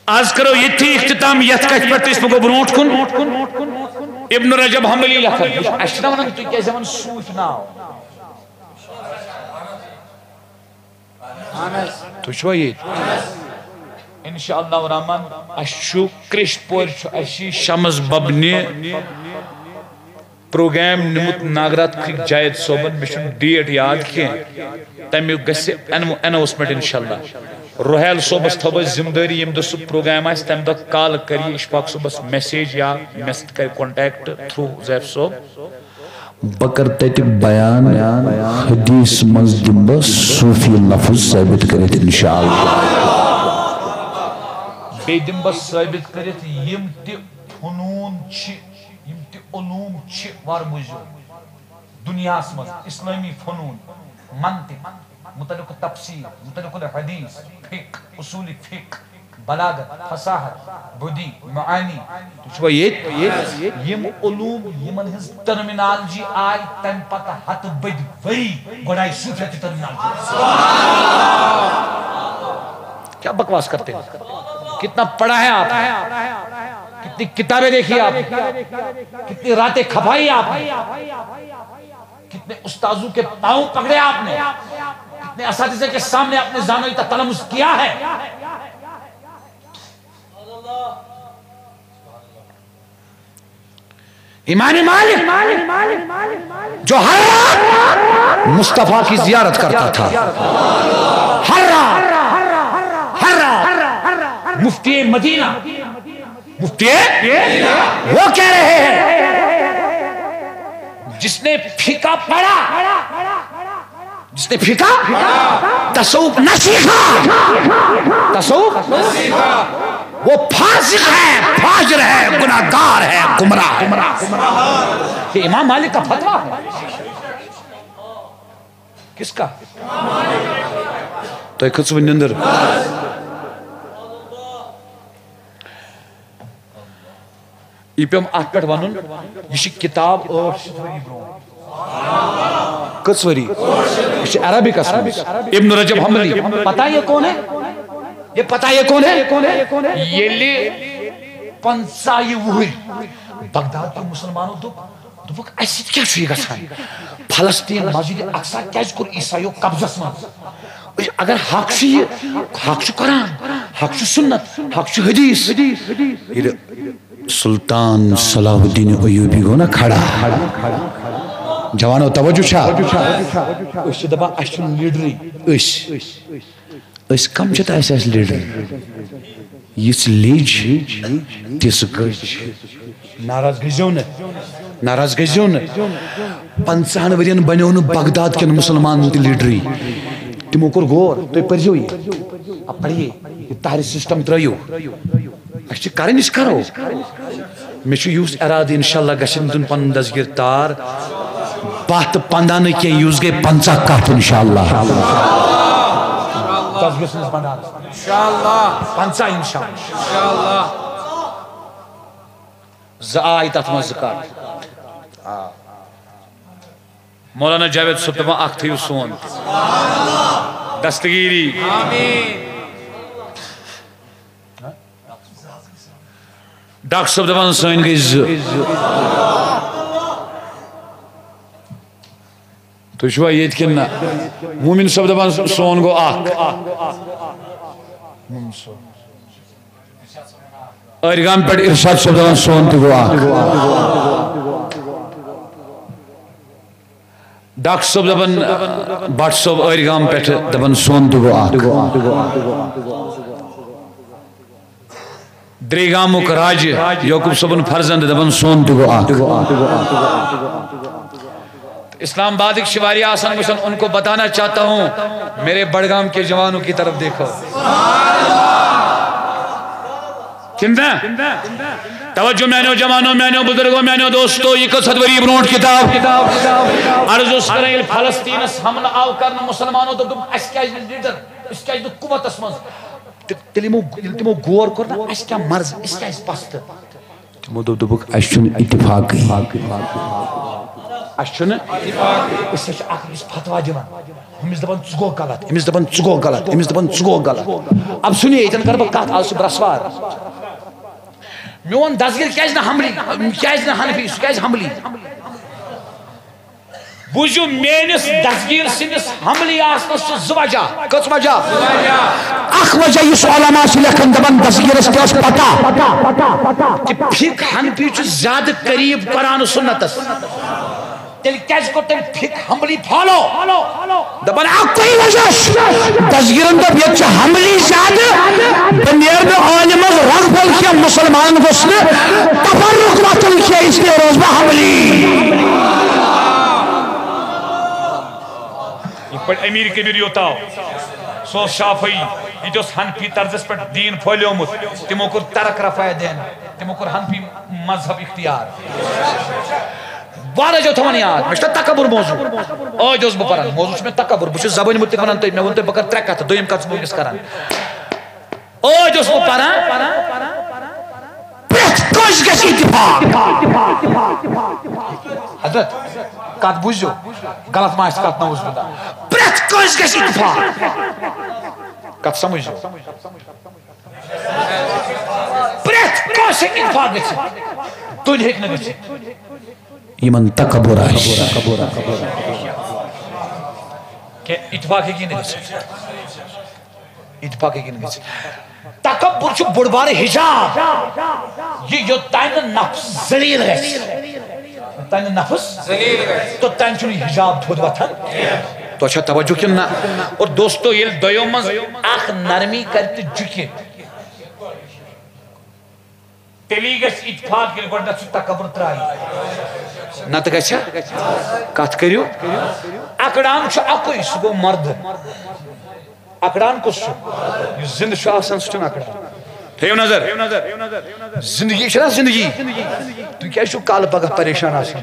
آز کرو ییٚتھی اختتام یتھ کتھِ پٮ۪ٹھ، أسۍ پکو برونٛٹھ کُن۔ ابن رجب حنبلی لیکھان، اسہِ چھِنہ ونان، تُہۍ کیٛازِ ہٮ۪وان صوٗفۍ ناو؟ تُہۍ چھِوا ییٚتہِ؟ انشاءاللہ الرحمن، اسہِ چھُ کرٛیٚشہِ پورِ چھُ اسہِ شمس ببنہِ پروگرام نیومُت ناگراتھٕکۍ جاوید صٲبن، مےٚ چھُنہٕ ڈیٹ یاد کینٛہہ، تمیُک گژھِ انو-، اناؤنسمنٹ انشاءاللہ۔ روحیل صٲبس تھٲو أسۍ ذمہٕ دٲری، ییٚمہِ دۄہ سُہ پروگرام آسہِ، تمہِ دۄہ کال کرِ یہِ اشفاق صٲبس میسیج یا مےٚ سۭتۍ کرِ کانٹیکٹ تھرو زیف صٲب۔ بہٕ کرٕ تتہِ بیان، حدیث منٛز دِمہٕ بہٕ صوفی لفظ ثٲبت کٔرِتھ انشاءاللہ۔ بیٚیہِ دِمہٕ بہٕ ثٲبت کٔرِتھ یِم تہِ فنوٗن چھِ، یِم تہِ علوم چھِ، وَر بوٗزِو، دُنیاہَس منٛز اِسلٲمی فنوٗن، منطق، متعلق تفسیر، متعلق الحدیث، فقہ، اصول فقہ، بلاغت، فصاحت، بدیع، معانی، تُہۍ چھِوا ییٚتہِ؟ یِم علوم یِمن ہٕنٛز ٹرمینالجی آیہِ تَمہِ پتہٕ ہَتہٕ بٔدۍ ؤری، گۄڈٕ آیہِ صوٗفیت تہِ ٹرمینالجی۔ کیا بکواس کرتے ہیں؟ کتنا پڑھا ہے آپ نے؟ کتنی کتابیں دیکھی آپ نے؟ کتنی راتیں کھپائی آپ نے؟ کتنے استاذوں کے پاؤں پکڑے آپ نے؟ کتنے اساتذہ کے سامنے آپ نے زانوی کا تلمس کیا ہے؟ امام مالک جو ہر رات مصطفیٰ کی زیارت کرتا تھا، ہر رات، ہر رات، مفتی مدینہ، مفتی، وہ کہہ رہے ہیں، جس نے فقہ پڑھا، جس نے فقہ، تصوف نہ سیکھا، تصوف، وہ فاسق ہے، فاجر ہے، گناہگار ہے، گمراہ ہے۔ یہ امام مالک کا فتویٰ ہے۔ کس کا؟ تۄہہِ کھٔژوٕ نِندٕر؟ یہِ پیوٚم اَتھ پٮ۪ٹھ وَنُن، یہِ چھِ کِتاب ٲٹھ شیٚتھ ؤری برونٛٹھ۔ کٔژ ؤری؟ یہِ چھِ عربِکَس منٛز۔ ابن رجب حنبلی۔ پتہ یہ کون ہے؟ یہ پتہ یہ کون ہے؟ ییٚلہِ پنٛژاہ وُہٕرۍ بغداد کیو مُسلمانو دوٚپ، دوٚپُکھ، "اَسہِ سۭتۍ کیٛاہ چھُ یہِ گژھان؟ فلسطین، مسجد اقصی کیٛازِ کوٚر عیسایو قبضس منٛز؟ اگر حق چھُ یہِ، حق چھُ قرآن، حق چھُ سنت، حق چھُ حدیث۔" ییٚلہِ سلطان صلاح الدین ایوبی گوٚو نا کھڑا۔ جوانو، توجہ چھا؟ أسۍ چھِ دپان، اَسہِ چھُنہٕ لیڈرٕے۔ أسۍ، أسۍ کم چھِ تہٕ اَسہِ آسہِ لیڈر؟ یِژھ لیج، تِژھ گٔج۔ ناراض گٔژھۍزیو نہٕ، ناراض گٔژھۍزیو نہٕ۔ پنٛژاہن ؤرین بنیو نہٕ بغداد کٮ۪ن مُسلمانن تہِ لیڈرٕے۔ تِمو کوٚر غور، تُہۍ پٔرۍزیو یہِ، اب پڑھیے، یہِ طاہر سسٹم ترٲیِو۔ اَسہِ چھِ کَرٕنۍ، أسۍ کَرو۔ مےٚ چھُ یُس اِرادٕ، اِنشاءاللہ گژھن دیُن پَنُن دستگیٖر تار۔ باہ تہٕ پنٛداہ نہٕ کینٛہہ، یُس گٔے پنٛژاہ کَتھ، اِنشاءاللہ۔ دستگیٖر سٕنٛدِس بنڈارَس۔ اِنشاءاللہ۔ پنٛژاہ، اِنشاءاللہ۔ اِنشاءاللہ۔ زٕ آے تَتھ منٛز، زٕ کَتھ۔ آ۔ مولانا جاوید صٲب دَپان، اَکھ تھٲیِو سون۔ دستگیٖری۔ ڈاکٹر صٲب دَپان، سٲنۍ گٔے زٕ۔ تُہۍ چھِوا ییٚتہِ کِنہٕ نہ؟ مومِن صٲب دَپان، سون گوٚو اَکھ۔ عٲرۍ گام پٮ۪ٹھ ارشاد صٲب دَپان، سون تہِ گوٚو اَکھ۔ ڈاکٹر صٲب دَپان، بٹ صٲب عٲرۍ گام پٮ۪ٹھ دَپان، سون تہِ گوٚو اَکھ۔ درے گامُک راجہِ یعقوب صٲبُن فرزند دَپان، سون تہِ گوٚو اَکھ۔ اسلام آبادٕکۍ چھِ واریاہ آسان، بہٕ چھُسَن ان کو بتانا چاہتا ہوں، میرے بڑگام کے جوانوں کی طرف دیکھو۔ کِنہٕ نہ؟ توجہ میانیو جوانو، میانیو بزرگو، میانیو دوستو، یہِ کٔژ ہتھ ؤری برونٛٹھ کِتاب۔ عرض اوس کران، ییٚلہِ فلسطینس حملہٕ آو کرنہٕ، مُسلمانو دوٚپ، دوٚپُکھ، "اَسہِ کیازِ نہٕ لیڈر؟ أسۍ کیازِ نہٕ قوتس منٛز؟" تہٕ تیٚلہِ یِمو، ییٚلہِ تِمو غور کوٚر نا، اَسہِ کیٛاہ مرض، أسۍ کیٛازِ پستہٕ؟ تِمو دوٚپ، دوٚپُکھ، "اَسہِ چھُنہٕ اتفاقٕے۔ اَسہِ چھُنہٕ، أسۍ ہسا چھِ اکھ أکِس فتوا دِوان۔ ہُمِس دَپان، ژٕ گوٚو غلط، أمِس دَپان، ژٕ گوٚو غلط، أمِس دَپان، ژٕ گوٚو غلط۔" اب سُنیے، ییٚتٮ۪ن کَرٕ بہٕ کَتھ، آز چھُ برٛٮ۪سوار۔ میون دستگیٖر کیٛازِ نہٕ حنبلی، کیٛازِ نہٕ حنفی، سُہ کیٛازِ حنبلی؟ بوٗزِو، میٲنِس دستگیٖر سٕنٛدِس حنبلی آسنس چھِ زٕ وجہ۔ کٔژ وجہ؟ اکھ وجہ، یُس علماء چھِ لیکھان، دَپان، دستگیٖرس کیٛاہ ٲس پتہ کہِ فقہ حنفی چھُ زیادٕ قریب قرآن و سنتس۔ تیٚلہِ کیٛازِ کوٚر تٔمۍ فقہ حنبلی فالو؟ دَپان، اَکُے وجہ چھُ۔ دستگیٖرن دوٚپ، ییٚتہِ چھِ حنبلی زیادٕ، بہٕ نیرٕ نہٕ عٲلمس رگ پھوٚل کینٛہہ، مُسلمانن گوٚژھ نہٕ تفرق وۄتھُن کینٛہہ، اس لیے روزٕ بہٕ حنبلی۔ یِتھ پٲٹھۍ امیر کبیر یوت آو، سُہ اوس شافعی، یہِ تہِ اوس حنفی طرزس پٮ۪ٹھ دیٖن پھٲلیومُت۔ تِمو کوٚر ترک رفع دین، تِمو کوٚر حنفی مذہب اختیار۔ واریاہ جو تھاوان یاد، مےٚ چھُ تکبر موضوع۔ عٲدۍ اوسُس بہٕ پران، موضوع چھُ مےٚ تکبر، بہٕ چھُس زبٲنۍ مُتعلق ونان تۄہہِ، مےٚ ووٚن تۄہہِ بہٕ کرٕ ترٛےٚ کتھٕ، دوٚیِم کتھ چھُس بہٕ وٕنکیٚس کران۔ عٲدۍ اوسُس بہٕ پران، پرٛٮ۪تھ کٲنٛسہِ گژھِ اتفاق۔ حضرت، کتھ بوٗزِو، غلط ما آسہِ کتھ، نعوذ باللہ۔ پرٛٮ۪تھ کٲنٛسہِ گژھِ اتفاق۔ کتھ سمجھو؟ پرٛٮ۪تھ کٲنٛسہِ ہیٚکہِ اتفاق گٔژھِتھ، تُہنٛدِ ہیٚکہِ نہٕ گٔژھِتھ۔ یِمن تکبر آسہِ۔ کہِ اتفاق ہیٚکہِ نہٕ گٔژھِتھ۔ اتفاق ہیٚکہِ نہٕ گٔژھِتھ۔ تکبر چھُ بوٚڑ بارٕ حجاب۔ یہِ یوٚتام نہٕ نفس ذلیل گژھِ، یوٚتام نہٕ نفس ذلیل گژھِ، توٚتام چھُنہٕ حجاب تھوٚد وۄتھان۔ تۄہہِ چھا توجہ کِنہٕ نہ؟ اور دوستو، ییٚلہِ دۄیو منٛز اکھ نرمی کرِ تہٕ جُکہِ، تیٚلی گژھِ اتفاق، ییٚلہِ گۄڈٕنٮ۪تھ سُہ تکبر ترٛایہِ۔ نتہٕ گژھِ۔ کتھ کٔرِو۔ اکڑان چھُ اکُے، سُہ گوٚو مردٕ۔ اکڑان کُس چھُ؟ یُس زِندٕ چھُ آسان، سُہ چھُنہٕ اکڑان۔ تھٲیِو نظر۔ زندگی چھےٚ نا زندگی۔ تُہۍ کیٛازِ چھِو کالہٕ پگاہ پریشان آسان؟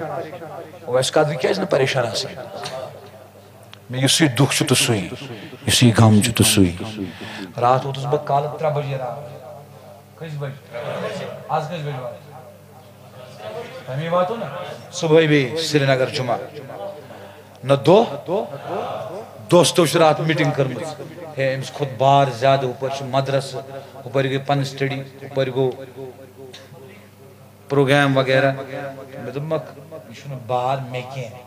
اویس قادری کیٛازِ نہٕ پریشان آسان؟ مےٚ یُس یہِ دُکھ چھُ تہٕ سُے، یُس یہِ غم چھُ تہٕ سُے۔ راتھ ووتُس بہٕ کالہٕ ترٛےٚ بجے راتھ۔ کٔژِ بجہِ؟ از کٔژِ بجہِ واتو؟ تَمی واتو نا؟ صُبحٲے بیٚیہِ سرینگر جمعہ۔ نہ دۄہ، دوستو چھِ راتھ میٖٹِنٛگ کٔرمٕژ۔ ہے، أمِس کھوٚت بار زیادٕ، ہُپٲرۍ چھُ مدرسہٕ، ہُپٲرۍ گٔے پنٕنۍ سٹڈی، ہُپٲرۍ گوٚو پروگرام وغیرہ۔ مےٚ دوٚپمَکھ، یہِ چھُنہٕ بار مےٚ کینٛہہ۔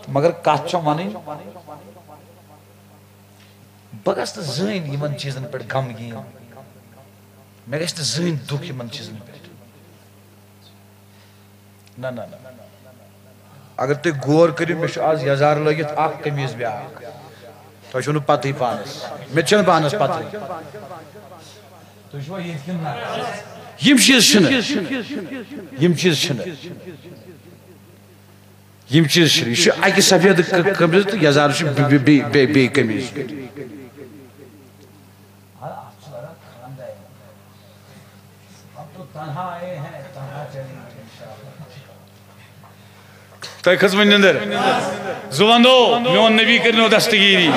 مگر کَتھ چھےٚ وَنٕنۍ، بہٕ گژھٕ نہٕ زٕہٕنۍ یِمَن چیٖزَن پٮ۪ٹھ غمگیٖن۔ مےٚ گژھِ نہٕ زٕہٕنۍ دُکھ یِمَن چیٖزَن پٮ۪ٹھ۔ نہ، نہ، نہ۔ اگر تُہۍ غور کٔرِو، مےٚ چھُ آز یزار لٲگِتھ اَکھ، قمیٖض بیٛاکھ۔ تۄہہِ چھُو نہٕ پَتہٕے پانَس۔ مےٚ تہِ چھَنہٕ پانَس پَتہٕے۔ تُہۍ چھِوا ییٚتہِ کِنہٕ نہ؟ یِم چیٖز چھِنہٕ۔ یِم چیٖز چھِنہٕ۔ یِم چیٖز چھِ، یہِ چھُ اَکہِ سفید ک-، قمیٖض تہٕ یزار چھُ بے-، بے-، بے-، بے-، بیٚیہِ قمیٖض۔ تۄہہِ کھٔژ وۄنۍ نِندٕر؟ زٕ وَندو، میون نبی کٔرِنو دستگیٖری۔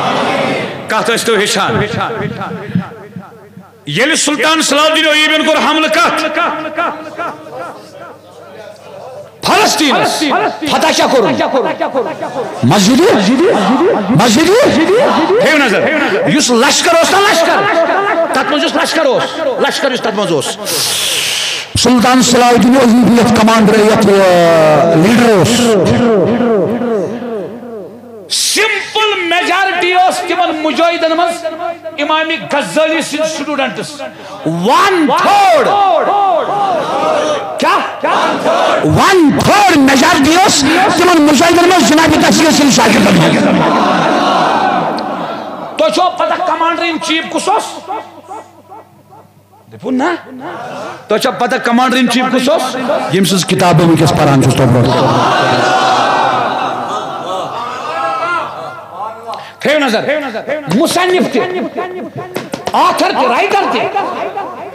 کَتھ ٲسۍ تو ہیٚچھان؟ ییٚلہِ سلطان صلاح الدین ایوبین کوٚر حملہٕ کَتھ؟ فلسطینس فتح کیا کرو؟ مسجد، مسجد۔ ہیو نظر، یُس لشکر اوس نا لشکر، تتھ منٛز یُس لشکر اوس، لشکر یُس تتھ منٛز اوس، سلطان صلاح الدین ایوبی یتھ کمانڈر، یتھ، آ، لیڈر اوس۔ سمپل میجارٹی ٲس تِمن مجاہدن منٛز امام غزالی سٕنٛدۍ سٹوڈنٹس۔ ون تھرڈ۔ کیا؟ ون تھرڈ میجارٹی ٲس تِمن مجاہدن منٛز جناب تسلیس سٕنٛدۍ شاگردن ہٕنٛز۔ تۄہہِ چھو پتہ کمانڈر ان چیف کُس اوس؟ دٔپِو نہ۔ تۄہہِ چھا پتہ کمانڈر ان چیف کُس اوس؟ ییٚمہِ سٕنٛز کِتاب بہٕ وٕنکیٚس پران چھُس تۄہہِ برونٛٹھ۔ تھٲیِو نظر۔ مصنف تہِ، آتھر تہِ، رائٹر تہِ۔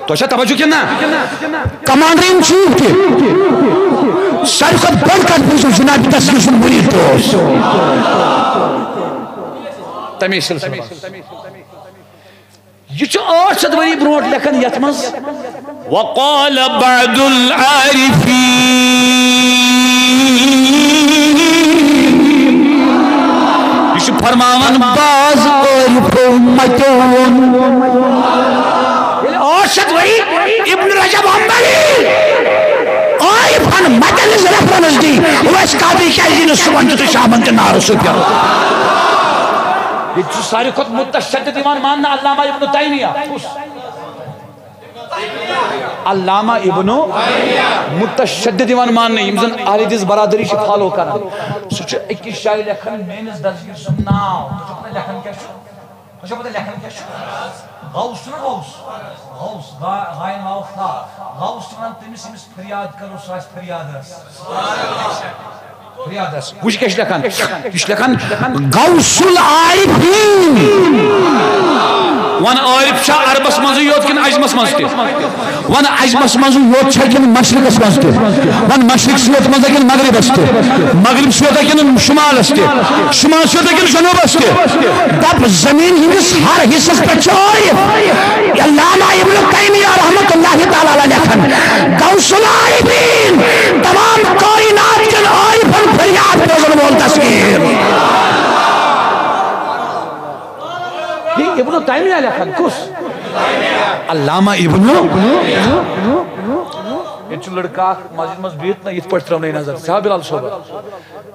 تۄہہِ چھا توجہ کِنہٕ نہ؟ کمانڈر ان چیف تہِ، ساروی کھۄتہٕ بٔڑ کتھ، بہٕ چھُس جناب تسلیس سُنٛد مُریٖد تہِ اوس۔ تَمے سلسلہٕ منٛز۔ یہِ چھُ ٲٹھ شیٚتھ ؤری برونٛٹھ لیکھان یتھ منٛز۔ وقال بعض العارفین۔ یہِ چھُ فرماوان بعض عارفو متیو ووٚن۔ ییٚلہِ ٲٹھ شیٚتھ ؤری ابن رجب حنبلی عارفن متن ہٕنٛز ریفرنس دی، اویس قادری کیازِ یی نہٕ صبحن تہِ تہٕ شامن تہِ نعرٕ سُہ پٮ۪وان؟ ییٚتہِ چھُ ساروی کھۄتہٕ متشدد یِوان ماننہٕ علامہ ابن تیمیہ۔ کُس؟ علامہ ابن متشدد یِوان ماننہٕ، یِم زن اہل حدیث برادری چھِ فالو کران۔ سُہ چھُ أکِس جایہِ لیکھان میٲنِس دستگیٖر سُنٛد ناو۔ تُہۍ چھِو پتہ لیکھان کیٛاہ چھُ؟ تُہۍ چھِو پتہ لیکھان کیٛاہ چھُ؟ غوث چھُنہ غوث؟ غوث، غا-، غاین واو فا۔ غوث چھِ ونان تٔمِس، ییٚمِس فریاد کرو، سُہ آسہِ فریاد رس۔ فریاد رس۔ وٕچھ کیٛاہ چھِ لیکھان؟ یہِ چھِ لیکھان غوث العارفین۔ وَن عارف چھا عربس منٛزٕے یوت کِنہٕ عجمس منٛز تہِ؟ وَن عجمس منٛزٕے یوت چھا کِنہٕ مشرقس منٛز تہِ؟ وَن مشرقس یوت منٛز کِنہٕ مغربس تہِ؟ مغرب چھُ یوت کِنہٕ شمالس تہِ؟ شمال چھُ یوت کِنہٕ جنوبس تہِ؟ دَپ زمین ہٕنٛدِس ہر حصس پٮ۪ٹھ چھُ عارف۔ علامہ ابن تیمیہ رحمۃ اللہ تعالیٰ علیہ لیکھان، غوث العارفین، تمام کائنات کٮ۪ن عارفن فریاد بوزن وول دستگیٖر۔ یہِ ابن تیمیہ لیکھان کُس؟ علامہ ابن۔ ییٚتہِ چھُ لڑکہٕ اکھ مسجد منٛز بِہِتھ نہ، یِتھ پٲٹھۍ ترٲونَے نظر۔ ژےٚ ہا بلال صٲبہ،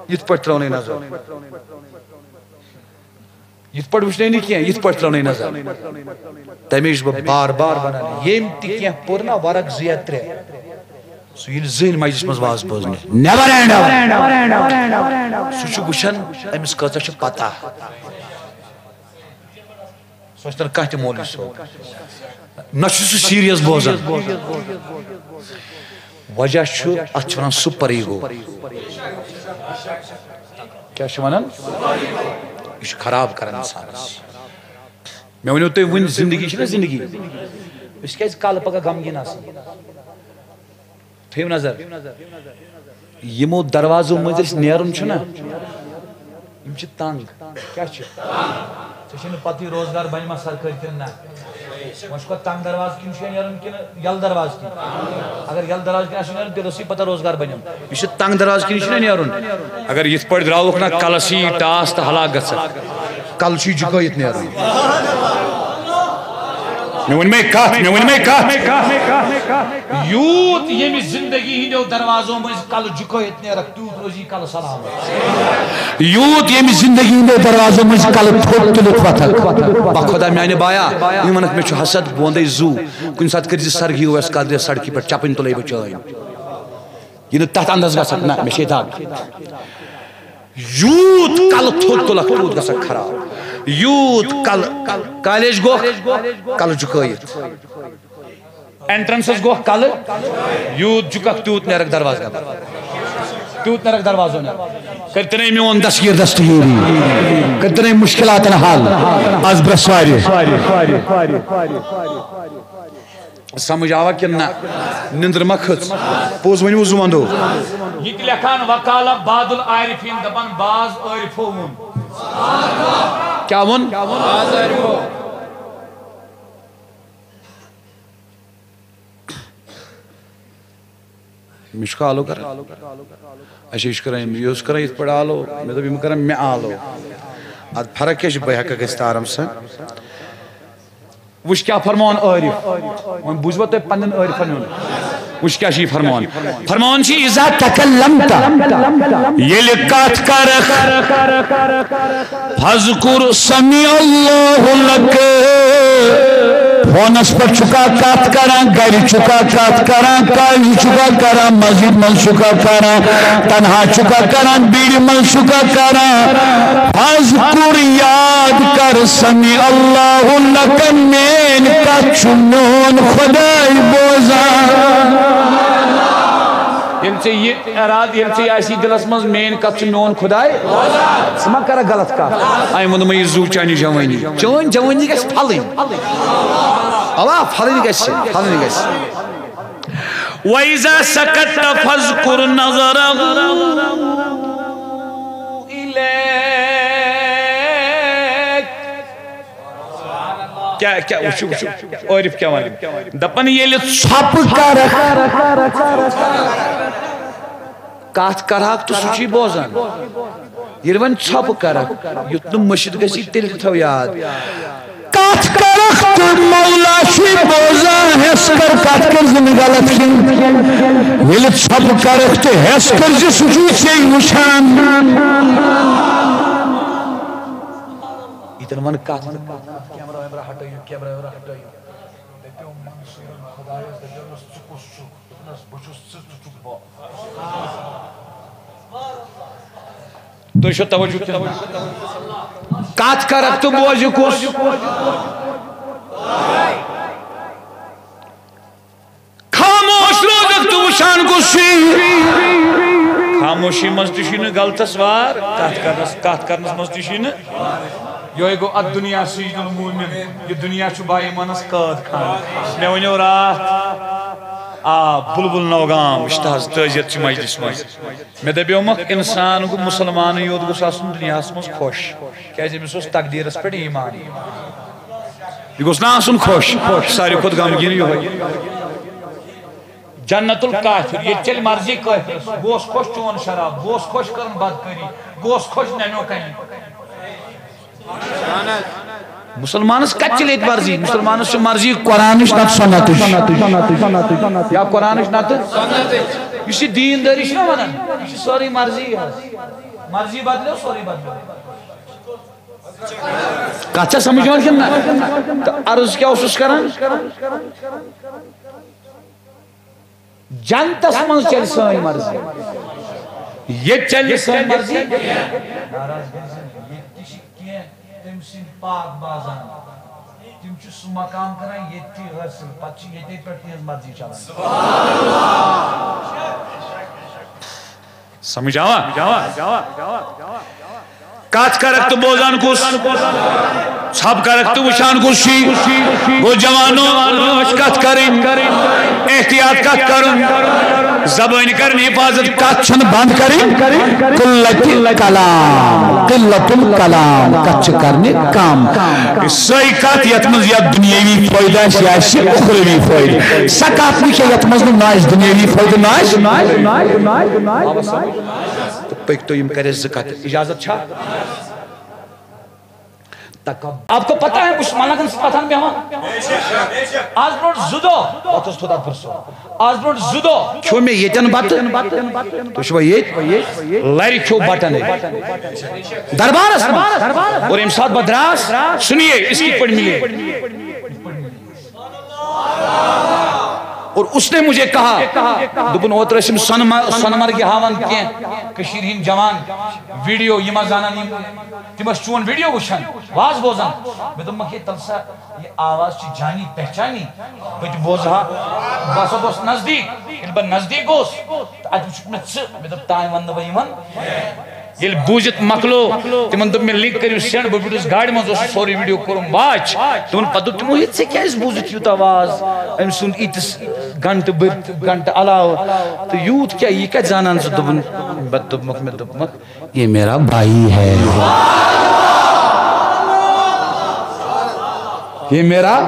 یِتھ پٲٹھۍ ترٲونَے نظر۔ یِتھ پٲٹھۍ وٕچھنَے نہٕ کینٛہہ، یِتھ پٲٹھۍ ترٲونَے نظر۔ تَمے چھُس بہٕ بار بار وَنان، ییٚمۍ تہِ کینٛہہ پوٚر نہ ورق زٕ یا ترٛےٚ، سُہ ییٚلہِ زٕہٕنۍ مجلس منٛز واز بوزنہِ۔ Never end ever۔ سُہ چھُ وٕچھان أمِس کۭژاہ چھِ پتہ۔ سُہ ٲسۍتن کانٛہہ تہِ مولوی صٲب، نہ چھُ سُہ سیریس بوزان۔ وجہ چھُ، اتھ چھِ ونان سپر ایگو۔ کیٛاہ چھِ ونان؟ یہِ چھُ خراب کران انسانس۔ مےٚ ؤنِو تُہۍ وٕنہِ، زندگی چھِ نہ زندگی؟ أسۍ کیٛازِ کالہٕ پگاہ غمگیٖن آسان؟ تھٲیِو نظر، یِمو دروازو مٔنٛزۍ أسۍ نیرُن چھُنہ، یِم چھِ تنگ۔ کیٛاہ چھِ؟ ژےٚ چھے نہٕ پتہٕے روزگار بنہِ ما سرکٲرۍ کِنہٕ نہ۔ وۄنۍ چھُکھا تنگ دروازٕ کِنۍ چھُ نیرُن کِنہٕ یلہٕ دروازٕ کِنۍ؟ اگر یلہٕ دروازٕ کِنۍ آسہِ نیرُن، تیٚلہِ ٲسٕے پتہ روزگار بنیومُت۔ یہِ چھُ تنگ دروازٕ کِنۍ چھُنہ نیرُن۔ اگر یِتھ پٲٹھۍ درٛاوُکھ نہ، کلس یی ٹاس تہٕ ہلاک گژھکھ۔ کلہٕ چھُے جُکٲیِتھ نیرُن۔ مےٚ ؤنۍ مَے کتھ، مےٚ ؤنۍ مَے کتھ۔ یوٗت ییٚمہِ زندگی ہٕنٛدیو دروازو مٔنٛزۍ کلہٕ جُکٲیِتھ نیرکھ، تیوٗت روزی کلہٕ سلامت۔ یوٗت ییٚمہِ زندگی ہٕنٛدیو دروازو مٔنٛزۍ کلہٕ تھوٚد تُلِتھ وۄتھکھ، بہ خۄدا میانہِ بایا، یِم ونکھ مےٚ چھُ حسد، بہٕ وندے زُو، کُنہِ ساتہٕ کٔرۍ زِ سرگی اوس قدرِ سڑکہِ پٮ۪ٹھ چپٕنۍ تُلے بہٕ چٲنۍ۔ یہِ نہٕ تتھ اندس گژھکھ نہ، مےٚ چھے دگ۔ یوٗت کلہٕ تھوٚد تُلکھ، تیوٗت گژھکھ خراب۔ یوٗت کلہٕ، کالیج گوکھ، کلہٕ جُکٲیِتھ۔ اینٹرنسس گوکھ کلہٕ، یوٗت جُککھ، تیوٗت نیرکھ دروازٕ نٮ۪بر۔ تیوٗت نیرکھ دروازو نٮ۪بر۔ کٔرۍ تَنے میون دستگیر دستگیری، کٔرۍ تَنے مشکلاتن حل۔ از برسوارِ۔ سمجھ آوا کِنہٕ نہ؟ نِندٕر ما کھٔژ؟ پوٚز ؤنِو زُوندو۔ یہِ تہِ لیکھان وکالہ بعد العارفین، دپان بعض عارفو ووٚن۔ کیٛاہ ووٚن؟ مےٚ چھُکھا آلو کران؟ اچھا، یہِ چھُ کران، یہِ اوس کران یِتھ پٲٹھۍ آلو۔ مےٚ دوٚپ، یِم کران مےٚ آلو۔ ادٕ فرق کیٛاہ چھِ؟ بہٕ ہٮ۪ککھ گٔژھِتھ آرام سان۔ وٕچھ کیٛاہ فرمان عٲرِف۔ وۄنۍ بوٗزوا تۄہہِ پننٮ۪ن عٲرِفن ہُنٛد؟ وٕچھ کیٛاہ چھُ یہِ فرمان۔ فرمان چھُ، اذا تکلمت، ییٚلہِ کتھ کرکھ، فذکر سمع اللہ لک۔ فونس پٮ۪ٹھ چھُکھا کتھ کران، گرِ چھُکھا کتھ کران، کالجہِ چھُکھا کران، مسجد منٛز چھُکھا کران، تنہا چھُکھا کران، بیٖڑِ منٛز چھُکھا کران، فذکر، یاد کر، سمع اللہ لک، میٲنۍ کتھ چھُ میون خداے بوزان۔ ییٚلہِ ژےٚ یہِ ارادٕ، ییٚلہِ ژےٚ یہِ آسی دِلس منٛز، میٲنۍ کتھ چھُ میون خداے، ژٕ ما کرکھ غلط کتھ؟ أمۍ ووٚن مےٚ، یہِ زُو چانہِ جوٲنی، چٲنۍ جوٲنی گژھِ پھلٕنۍ۔ اوا، پھلٕنۍ گژھِ، پھلٕنۍ گژھِ۔ وَإِذَا سَكَتَّ فَاذْكُرْ نَظَرَهُ إِلَيْكَ۔ کیٛاہ، کیٛاہ، وٕچھِو، وٕچھِو، عٲرِف کیٛاہ وَنان۔ دَپان، ییٚلہِ ژھۄپہٕ کَرَکھ، کَتھ کَرہاکھ تہٕ سُہ چھُے بوزان۔ ییٚلہِ وۄنۍ ژھۄپہٕ کَرَکھ، یُتھ نہٕ مٔشِتھ گژھی، تیٚلہِ تہِ تھاو یاد۔ کَتھ کَرَکھ تہٕ مولا چھُے بوزان، ہٮ۪س کَر، کَتھ کٔرۍ زِ نہٕ غلط کِنۍ۔ ییٚلہِ ژھۄپہٕ کَرَکھ تہٕ ہٮ۪س کٔرۍ زِ سُہ چھُے ژےٚ وٕچھان۔ ییٚتٮ۪ن وَن کَتھ، کیمرہ ویمرہ ہٹٲیِو، کیمرہ ویمرہ ہٹٲیِو۔ دٔپِو منصوٗرَن خۄدایَس، دٔپِو أمِس، ژٕ کُس چھُکھ؟ دوٚپنَس، بہٕ چھُس ژٕ، ژٕ چھُکھ بہٕ۔ تُہۍ چھِو توجہ کِنہٕ نہ؟ کَتھ کَرَکھ تہٕ بوزِ کُس؟ خاموش روزکھ تہٕ وٕچھان کُس چھُے؟ خاموشی منٛز تہِ چھُے نہٕ غلطس وار، کَتھ کَرنَس، کَتھ کَرنَس منٛز تہِ چھُے نہٕ۔ یِہوٚے گوٚو، الدنیا سجن المؤمن، یہِ دُنیا چھُ با ایمانَس قٲد خانہٕ۔ مےٚ ؤنِو راتھ، آ، بلبل نوگام، وٕچھ تہٕ حظ، تعزیت چھِ مجلس منٛز۔ مےٚ دَپیومَکھ، اِنسان گوٚو مُسلمانٕے یوت گوٚژھ آسُن دُنیاہَس منٛز خۄش، کیٛازِ أمِس اوس تقدیٖرَس پٮ۪ٹھ ایمان۔ یہِ گوٚژھ نہ آسُن خۄش، ساروی کھۄتہٕ غمگیٖن یِہوٚے۔ جنت الکافر، ییٚتہِ چلہِ مرضی کٲفرس۔ بہٕ اوس خۄش چون شراب، بہٕ اوس خۄش کران بدکٲری، بہٕ اوس خۄش ننیو کنہِ۔ مُسلمانس کتہِ چلہِ ییٚتہِ مرضی؟ مُسلمانس چھِ مرضی قرآنٕچ نتہٕ سنتٕچ۔ یا قرآنٕچ نتہٕ۔ یُس یہِ دیٖندٲری چھِ نہ ونان، یہِ چھِ سٲرٕے مرضی حظ۔ مرضی بدلیو، سورُے بدلیو۔ کتھ چھا سمجھ یِوان کِنہٕ نہ؟ تہٕ عرض کیٛاہ اوسُس کران؟ جنتس منٛز چلہِ سٲنۍ مرضی، ییٚتہِ چلہِ نہٕ سٲنۍ مرضی۔ ناراض گژھِ نہٕ، ییٚتہِ تہِ چھِ کینٛہہ تٔمۍ سٕنٛدۍ پاک بازان۔ تِم چھِ سُہ مقام کران ییٚتہِ تہِ حٲصِل، پتہٕ چھِ ییٚتے پٮ۪ٹھ تِہنٛز مرضی چلان۔ سمجھ آوا؟ کتھ کرکھ تہٕ بوزان کُس؟ ژھب کرکھ تہٕ وٕچھان کُس چھی؟ گوٚو جوانو، رٲچھ کتھ کرٕنۍ، احتیاط کتھ کرُن، زبٲنۍ کرٕنۍ حفاظت، کتھ چھنہٕ بند کرٕنۍ۔ قلت کلام، قلت الکلام، کتھ چھِ کرنہِ کم۔ سۄے کتھ یتھ منٛز یا دُنیٲوی فٲیدٕ آسہِ، یا آسہِ اُخروی فٲیدٕ۔ سۄ کتھ نہٕ کینٛہہ یتھ منٛز نہٕ، نہ آسہِ دُنیٲوی فٲیدٕ، نہ آسہِ۔ تہٕ پٔکۍ تو، یِم کرِ اَسہِ زٕ کتھٕ۔ اجازت چھا؟ تکب-، آپ کو پتا ہے، بہٕ چھُس ملنگن سۭتۍ وۄتھان بیٚہوان۔ آز برونٛٹھ زٕ دۄہ، وۄتھ حظ تھوٚد اَتھ برٛونٛہہ۔ آز برونٛٹھ زٕ دۄہ کھیوٚو مےٚ ییٚتٮ۪ن بتہٕ۔ تُہۍ چھِوا ییٚتۍ؟ لرِ کھیوٚو بٹن أکۍ دربارس منٛز۔ اور ییٚمہِ ساتہٕ بہٕ دراس، سُنیے، اس کی پڑھ ملی۔ اور اس نے مجھے کہا، دوٚپُن، اوترٕ ٲسۍ یِم سۄنہٕ مر-، سۄنہٕ مرگہِ ہاوان کینٛہہ کٔشیٖرِ ہِنٛدۍ جوان ویڈیو، یِم ٲسۍ زانان، یِم، تِم ٲسۍ چون ویڈیو وٕچھان، واز بوزان۔ مےٚ دوٚپمَکھ، ہے، تَلہٕ سا، یہِ آواز چھِ جانی پہچانی، بہٕ تہِ بوزٕ ہا۔ بہٕ ہسا گوس نزدیٖک، ییٚلہِ بہٕ نزدیٖک گوس، تہٕ اَتہِ وٕچھُکھ مےٚ ژٕ۔ مےٚ دوٚپ، تانۍ وَنہٕ نہٕ بہٕ یِمَن۔ ییٚلہِ بوٗزِتھ مۄکلو، تِمن دوٚپ مےٚ، لِنک کٔرِو سینڈ۔ بہٕ بیوٗٹھُس گاڑِ منٛز، اوسُس سورُے ویڈیو کوٚرُم واچ۔ تِمن پتہٕ دوٚپ تِمو، ہے، ژےٚ کیازِ بوٗزُتھ یوٗتاہ واز أمۍ سُنٛد، ییٖتِس گھنٹہٕ بٔرِتھ، گھنٹہٕ علاوٕ؟ تہٕ یوٗت کیٛاہ، یہِ کَتہِ زانان ژٕ؟ دوٚپُن، پتہٕ دوٚپمَکھ مےٚ، دوٚپمَکھ، یہ میرا بھائی ہے۔ یہ میرا،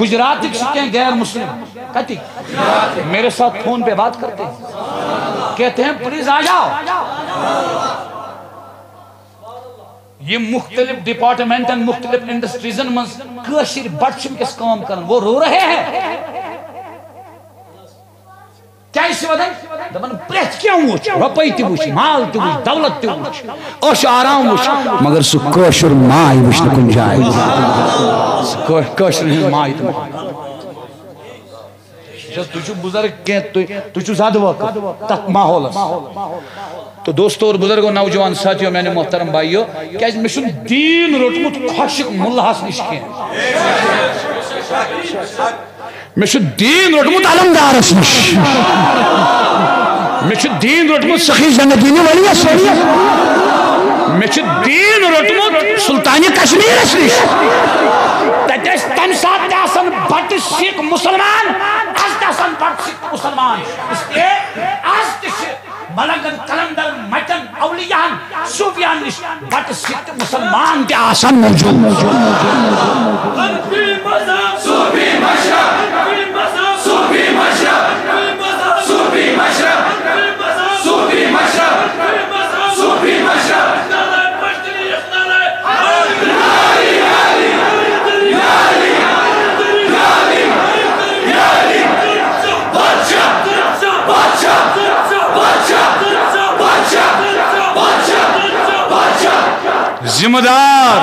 گجراتٕکۍ چھِ کینٛہہ غیر مسلم۔ کتِکۍ؟ میرے ساتھ فون پہ بات کرتے ہیں، کہتے ہیں، پلیز آ جاؤ۔ یِم مختلف ڈپارٹمنٹن، مختلف انڈسٹریزن منٛز کٲشِر بچہِ چھِ وٕنکیٚس کٲم کران، وہ رو رہے ہیں۔ کیٛازِ چھِ ودان؟ دپان، پرٛٮ۪تھ کینٛہہ وٕچھ، رۄپَے تہِ وٕچھ، مال تہِ وٕچھ، دولت تہِ وٕچھ، عٲش آرام وٕچھ، مگر سُہ کٲشُر ماے وٕچھ نہٕ کُنہِ جایہِ۔ سُہ کٲ-، کٲشرٮ۪ن ہٕنٛز ماے تہٕ محبت۔ وٕچھ حظ، تُہۍ چھِو بُزرگ کینٛہہ، تُہۍ، تُہۍ چھِو زیادٕ وٲقف تَتھ ماحولَس۔ تو دوستو اور بزرگو، نوجوان ساتھیو، میانیو محترم بھائیو، کیازِ مےٚ چھُنہٕ دیٖن روٚٹمُت خۄشِک مُلہَس نِش کینٛہہ۔ مےٚ چھُ دیٖن روٚٹمُت علمدارَس نِش۔ مےٚ چھُ دیٖن روٚٹمُت سخی زنگدینی ولیَس نِش۔ مےٚ چھُ دیٖن روٚٹمُت سلطانِ کشمیٖرَس نِش۔ تَتہِ ٲسۍ تَمہِ ساتہٕ تہِ آسان بَٹہٕ سِکھ مُسلمان، آز تہِ آسان بَٹہٕ سِکھ مُسلمان۔ اس لیے آز تہِ چھِ ملنگن، قلندر، مٹن، اولیاہن، صوفیاہن نِش بَٹہٕ سِکھ تہٕ مُسلمان تہِ آسان موجود۔ صوفی مشرق، صوفی مشرق، صوفی مشرق، صوفی مشرق، صوفی مشرق، صوفی مشرق۔ ذمہ دار۔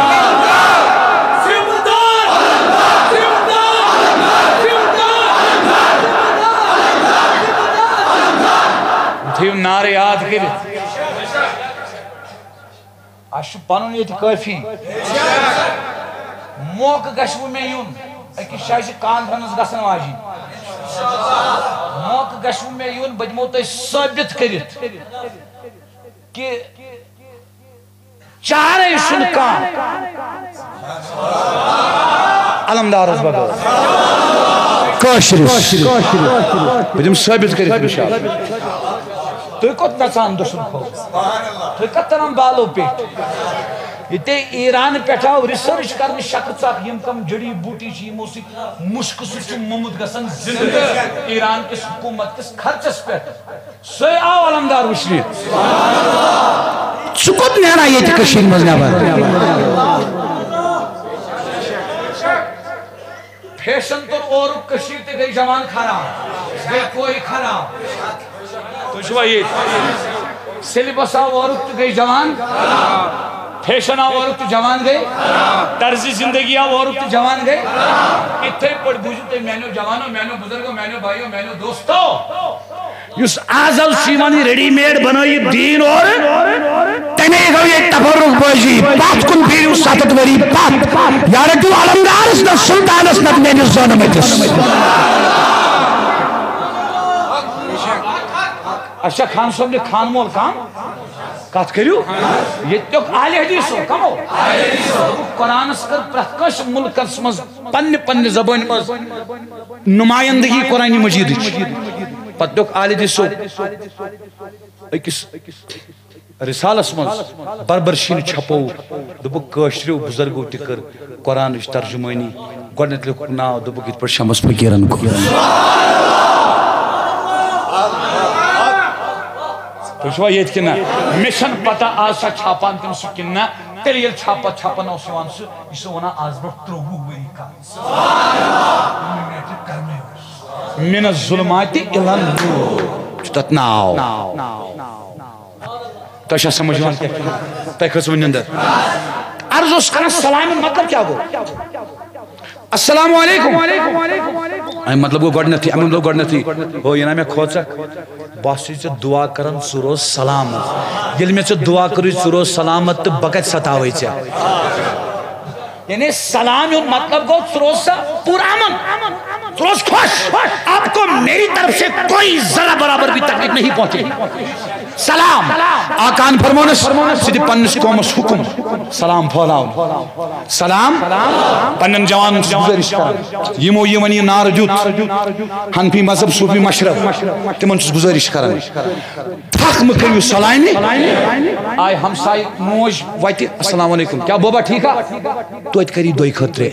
تھٲیِو نعرٕ یاد کٔرِتھ۔ اَسہِ چھُ پَنُن ییٚتہِ کٲفی۔ موقعہٕ گژھِ وۄنۍ مےٚ یُن أکِس جایہِ چھِ کانفرنس گژھن واجِنۍ۔ موقعہٕ گژھِ وۄنۍ مےٚ یُن، بہٕ دِمو تۄہہِ ثٲبِت کٔرِتھ کہِ چارے چھُنہٕ کانٛہہ علمدارس بغٲر۔ کٲشرِس۔ بہٕ دِمہٕ ثٲبِت کٔرِتھ، انشاءاللہ۔ تُہۍ کوٚت نژان دٔچھُن کھووُر؟ تُہۍ کتھ تران بالو پیٚٹھۍ؟ ییٚتہِ ایران پٮ۪ٹھ آو ریسرچ کرنہٕ شکر ژکھ، یِم کم جڑی بوٗٹی چھِ، یِمو سۭتۍ مُشکہٕ سۭتۍ چھُ موٚمُت گژھان زِندٕ۔ ایران کِس حکوٗمت کِس خرچس پٮ۪ٹھ۔ سُے آو علمدار وٕچھنہِ۔ ژٕ کوٚت نیران ییٚتہِ کٔشیٖرِ منٛز نٮ۪بر؟ فیشن توٚر اورُک، کٔشیٖر تہِ گٔے جوان خراب، گٔے کورِ خراب۔ تُہۍ چھِوا ییٚتہِ؟ سیلبس آو اورُک تہٕ گٔے جوان، فیشن آو اورُک تہٕ جوان گٔے، طرزِ زندگی آو اورُک تہٕ جوان گٔے۔ یِتھَے پٲٹھۍ بوٗزِو تُہۍ میٛانیو جوانو، میٛانیو بُزرگو، میٛانیو بایو، میٛانیو دوستو، یُس آز حظ چھُ یِوان یہِ ریڈی میڈ بنٲیِتھ دیٖن اورٕ، تَمے گوٚو ییٚتہِ تفرق۔ بٲجی، پتھ کُن پھیرِو ستتھ ؤری پتھ۔ یا رٔٹِو علمدارس نہ سلطانس نہ میٲنِس زٲنہٕ مٔتِس۔ اچھا، خان صٲب نے خان مول کم کتھ کٔرِو۔ ییٚتیُک اہل حدیثو کمو؟ قرآنس کٔر پرٛٮ۪تھ کٲنٛسہِ مُلکس منٛز پننہِ پننہِ زبٲنۍ منٛز نمایندگی قرآن مجیدٕچ۔ پتہٕ دیُک اہل حدیثو أکِس رسالس منٛز بربرشین چھپو، دوٚپُکھ، کٲشریو بزرگو تہِ کٔر قرآنٕچ ترجمٲنی۔ گۄڈٕنیتھ لیوٚکھُکھ ناو، دوٚپُکھ، یِتھ پٲٹھۍ شمس فقیرن کوٚر۔ تُہۍ چھِوا ییٚتہِ کِنہٕ نہ؟ مےٚ چھَنہٕ پتہ آز چھا چھاپان تِم سُہ کِنہٕ نہ۔ تیٚلہِ ییٚلہِ چھاپا چھاپان اوس یِوان سُہ، یہِ چھُ وَنان آز برونٛہہ ترٛۆوُہ ؤری کَتھ۔ من الظلمات الی النور چھُ تَتھ ناو۔ تۄہہِ چھا سمجھ یِوان کینٛہہ؟ تۄہہِ کھٔژوٕ نِندٕر؟ عرض اوس کران، سلامہِ مطلب کیٛاہ گوٚو؟ السلام علیکم۔ اَمہِ مطلب گوٚو گۄڈٕنیتھٕے، اَمہِ مطلب گۄڈٕنیتھٕے۔ ہو، یہِ نا مےٚ کھوژکھ۔ بہٕ ہسا چھُے ژےٚ دُعا کران، ژٕ روز سلامت۔ ییٚلہِ مےٚ ژےٚ دُعا کٔرٕے، ژٕ روز سلامت، تہٕ بہٕ کتہِ ستاوے ژےٚ؟ یعنی سلام ہُنٛد مطلب گوٚو، ژٕ روز سا پوٗرٕ امن، ژٕ روز خۄش۔ آپ کو میری طرف سے کوئی ذرہ برابر بھی تکلیف نہیں پہنچے۔ سلام۔ آقان فرمونس، ژٕ دِ پننِس قومس حکم سلام پھٲلاوُن۔ سلام۔ پننٮ۪ن جوانن چھُس گُزٲرِش کران، یِمو یِمن یہِ نعرٕ دیُت، حنفی مذہب صوفی مشرب، تِمن چھُس گُزٲرِش کران، پھکھ مہٕ کٔرِو سلامہِ۔ آے ہمسایہِ موج وتہِ، السلام علیکم، کیٛاہ بوبا ٹھیٖک ہا؟ توتہِ کری دۄیہِ خٲطرٕ۔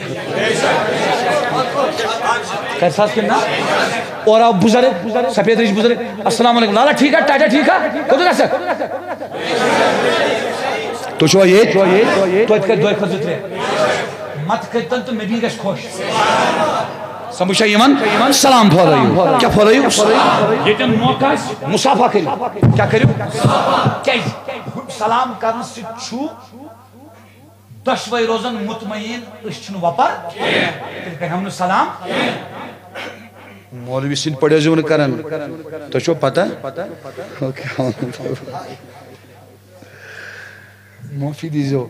کر ساس کِنہٕ نہ؟ اورٕ آو بُزرگ، سفید ریش بُزرگ، السلام علیکم لالا، ٹھیٖک ہا؟ ٹاٹا ٹھیٖک ہا؟ کوٚت گژھکھ؟ تُہۍ چھِوا ییٚتہِ؟ توتہِ کر دۄیہِ خٲطرٕ زٕ ترٛےٚ۔ مت کٔرۍتن تہٕ نبی گژھِ خۄش۔ سمجھ چھا یِوان؟ سلام پھٲلٲیِو۔ کیٛاہ پھٲلٲیِو؟ ییٚتٮ۪ن موقع آسہِ، مصافحہ کٔرِو۔ کیٛاہ کٔرِو؟ کیٛازِ؟ سلام کرنہٕ سۭتۍ چھُ دۄشوے روزن مطمئن، أسۍ چھِنہٕ وۄپر، تیٚلہِ کرِہَم نہٕ سلام۔ مولوی سٕنٛدۍ پٲٹھۍ ٲسۍزیو نہٕ کران۔ تۄہہِ چھو پتہ؟ معٲفی دیٖزیو،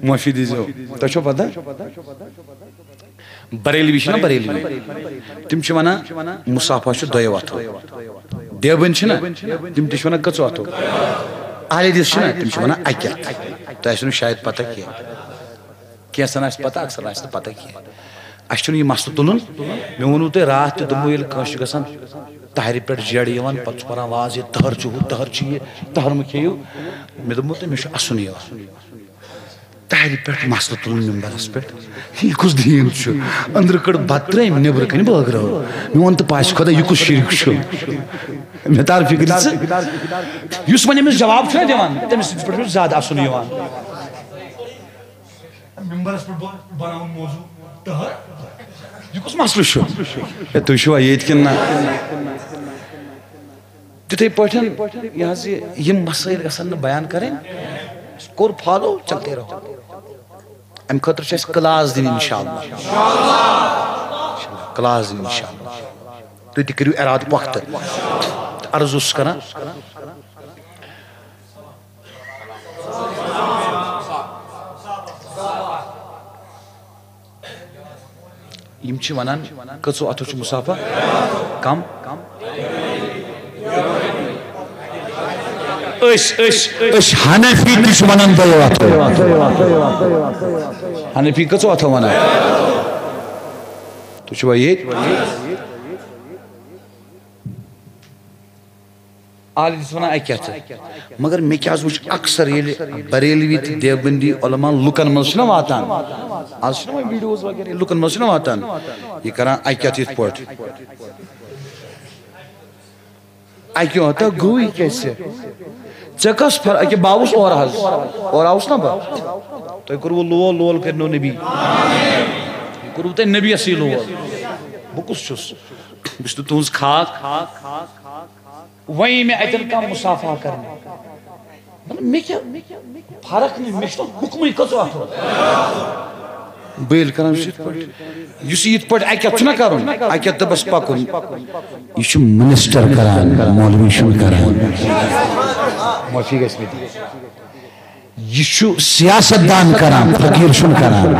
معٲفی دیٖزیو۔ تۄہہِ چھو پتہ؟ بریلوی چھِنہ بریلوی، تِم چھِ وَنان مصافحہ چھُ دۄیو اَتھو۔ دیوبند چھِنہ، تِم تہِ چھِ وَنان کٔژو اَتھو۔ اہل حدیث چھِنہ، تِم چھِ وَنان اَکہِ اَتھٕ۔ تۄہہِ آسِوٕ نہٕ شاید پتہ کینٛہہ۔ کینٛژن آسہِ پتہ، اکثر آسہِ نہٕ پتہ کینٛہہ۔ اَسہِ چھُنہٕ یہِ مسلہٕ تُلُن۔ مےٚ ووٚنوُ تۄہہِ راتھ تہِ، دوٚپمو ییٚلہِ کٲنٛسہِ چھُ گژھان تہرِ پٮ۪ٹھ جیڑٕ یِوان، پتہٕ چھُ پران واز، یہِ تہر چھُ ہُہ، تہر چھُ یہِ، تہر مہٕ کھیٚیِو۔ مےٚ دوٚپمو تۄہہِ، مےٚ چھُ اَسُن یِوان۔ تہرِ پٮ۪ٹھ مسلہٕ تُلُن ممبرس پٮ۪ٹھ، یہِ کُس دیٖن چھُ؟ أنٛدرٕ کٔڑ بتہٕ ترٛٲمۍ، نیٚبرٕ کنہِ بٲگرٲو۔ میون تہٕ پاسہِ خۄدا، یہِ کُس شرک چھُ؟ مےٚ تر فکرِ ژٕ، یُس وۄنۍ أمِس جواب چھُنہ دِوان، تٔمِس پٮ۪ٹھ چھُ زیادٕ اَسُن یِوان۔ ممبرس پٮ۪ٹھ بہ-، بناوُن موضوع تہر۔ یہِ کُس مسلہٕ چھُ؟ ہے، تُہۍ چھِوا ییٚتہِ کِنہٕ نہ؟ تِتھے پٲٹھۍ یہِ حظ یہِ، یِم مسٲیل گژھن نہٕ بیان کرٕنۍ۔ کوٚر فالو، چلتے رہو۔ امہِ خٲطرٕ چھِ اَسہِ کلاس دِنۍ انشاءاللہ۔ کلاس دِنۍ انشاءاللہ۔ تُہۍ تہِ کٔرِو ارادٕ پۄختہٕ۔ تہٕ عرض اوسُس کران، یِم چھِ وَنان، کٔژو اَتھو چھُ مُصافہ؟ کم۔ أسۍ، أسۍ، أسۍ حنفی تہِ چھِ وَنان دۄیو اَتھو۔ حنفی کٔژو اَتھو وَنان؟ تُہۍ چھِوا ییٚتہِ؟ آز چھِ وَنان اَکہِ اَتھٕ۔ مگر مےٚ کیٛاہ حظ وٕچھ، اکثر ییٚلہِ بریلوی تہٕ دیوبندی علماء لُکن منٛز چھِنہ واتان، آز چھِنہ وۄنۍ ویٖڈیوز وغیرہ لُکن منٛز چھِنہ واتان، یہِ کران اَکہِ اَتھٕ یِتھ پٲٹھۍ۔ اَکہِ اَتھٕ گوٚو یہِ کیٛاہ ژےٚ؟ ژےٚ کۄس فرق؟ أکہِ بہٕ آوُس اورٕ حظ، اورٕ آوُس نہ بہٕ۔ تۄہہِ کوٚروٕ لول، لول کٔرنو نبی۔ یہِ کوٚروٕ تۄہہِ نبیَسٕے لول۔ بہٕ کُس چھُس؟ بہٕ چھُس نہٕ تُہٕنٛز خاک۔ وۄنۍ یی مےٚ اَتٮ۪ن کانٛہہ مُصافحہ کرنہِ۔ مطلب، مےٚ کیٛاہ فرق؟ نہٕ، مےٚ چھُنہٕ حُکمٕے کٔژو اَتھو۔ بہٕ ییٚلہِ کران چھُس یِتھ پٲٹھۍ، یُس یہِ یِتھ پٲٹھۍ اَکہِ اَتھٕ چھُنہ کرُن، اَکہِ اَتھٕ تہٕ بس پَکُن، یہِ چھُ منسٹر کران، مولوی چھُنہٕ کران۔ معٲفی گژھِ مےٚ دِنۍ۔ یہِ چھُ سیاست دان کران، فقیٖر چھُنہٕ کران۔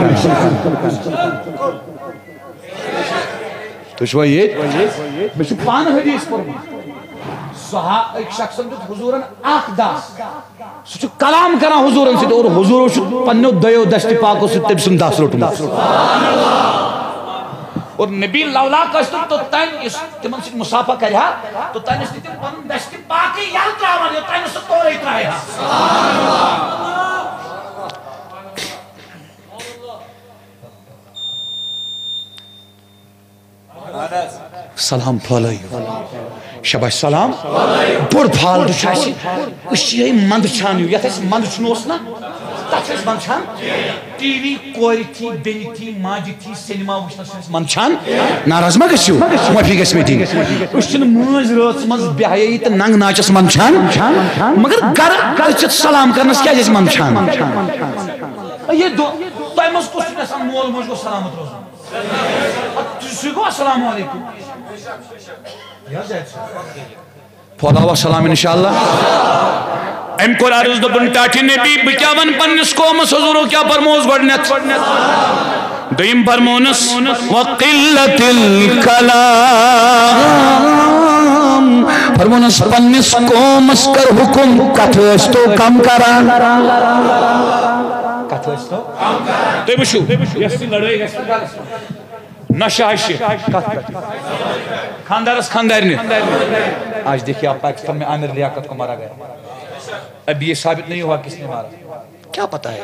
تُہۍ چھِوا ییٚتہِ؟ مےٚ چھُ پانہٕ حدیث پوٚرمُت۔ صحا-، أکۍ شخصن دیُت حضوٗرن اکھ دَس۔ سُہ چھُ کلام کران حضوٗرن سۭتۍ اور حضوٗرو چھُ پننیو دۄیو دستِ پاکو سۭتۍ تٔمۍ سُنٛد دَس روٚٹمُت۔ اور نبی لولا کٲنٛسہِ تہٕ توٚتام یُس تِمن سۭتۍ مصافحہ کرِ ہا، توٚتام ٲسۍ نہٕ تِم پنُن دستِ پاکٕے یلہٕ تراوان، یوٚتام نہٕ سُہ تورے ترایہِ ہا۔ سلام پھٲلٲیِو۔ شاباش، سلام۔ بوٚڑ فالتو چھُ اَسہِ۔ أسۍ چھِ یِہوٚے منٛدچھان ہیوٗ۔ یَتھ اَسہِ منٛدچھُن اوس نہ، تَتھ چھِ أسۍ منٛدچھان۔ ٹی وی کورِ تھی، بیٚنہِ تھی، ماجہِ تھی، سینما وٕچھنَس چھِ أسۍ منٛدچھان۔ ناراض ما گٔژھِو؟ معٲفی گژھِ مےٚ دِنۍ۔ أسۍ چھِنہٕ مٲنٛزِ رٲژ منٛز بے حیٲیی تہٕ ننٛگ ناچَس منٛدچھان۔ مگر گَرٕ أژِتھ سلام کَرنَس کیٛازِ أسۍ منٛدچھان؟ یہِ دۄہ، تۄہہِ منٛز کُس چھُ یَژھان مول موج گوٚژھ سلامت روزُن؟ تُہۍ سُے گوٚو السلام علیکم۔ یہِ حظ زید صٲب۔ پھۄلاو السلام انشاءاللہ۔ أمۍ کوٚر عرض، دوٚپُن، "ٹاٹھہِ نبی، بہٕ کیٛاہ وَنہٕ پننِس قومس؟" حضوٗرو کیٛاہ فرمووُس گۄڈٕنٮ۪تھ؟ دوٚیِم فرموونَس، "وقلت الکلام"۔ فرموونَس، "پننِس قومس کر حکم، کتھٕ ٲسۍ تو کم کران۔" کتھٕ ٲسۍ تو؟ تُہۍ وٕچھِو، یۄس یہِ لڑٲے گژھِ نہ، شاہ شیخ۔ کتھ پٮ۪ٹھ؟ خاندارس خاندارنہِ۔ آج دیکھیے آپ پاکستان میں عامر لیاقت کو مارا گیا۔ اب یہ ثابت نہیں ہوا کس نے مارا۔ کیا پتا ہے؟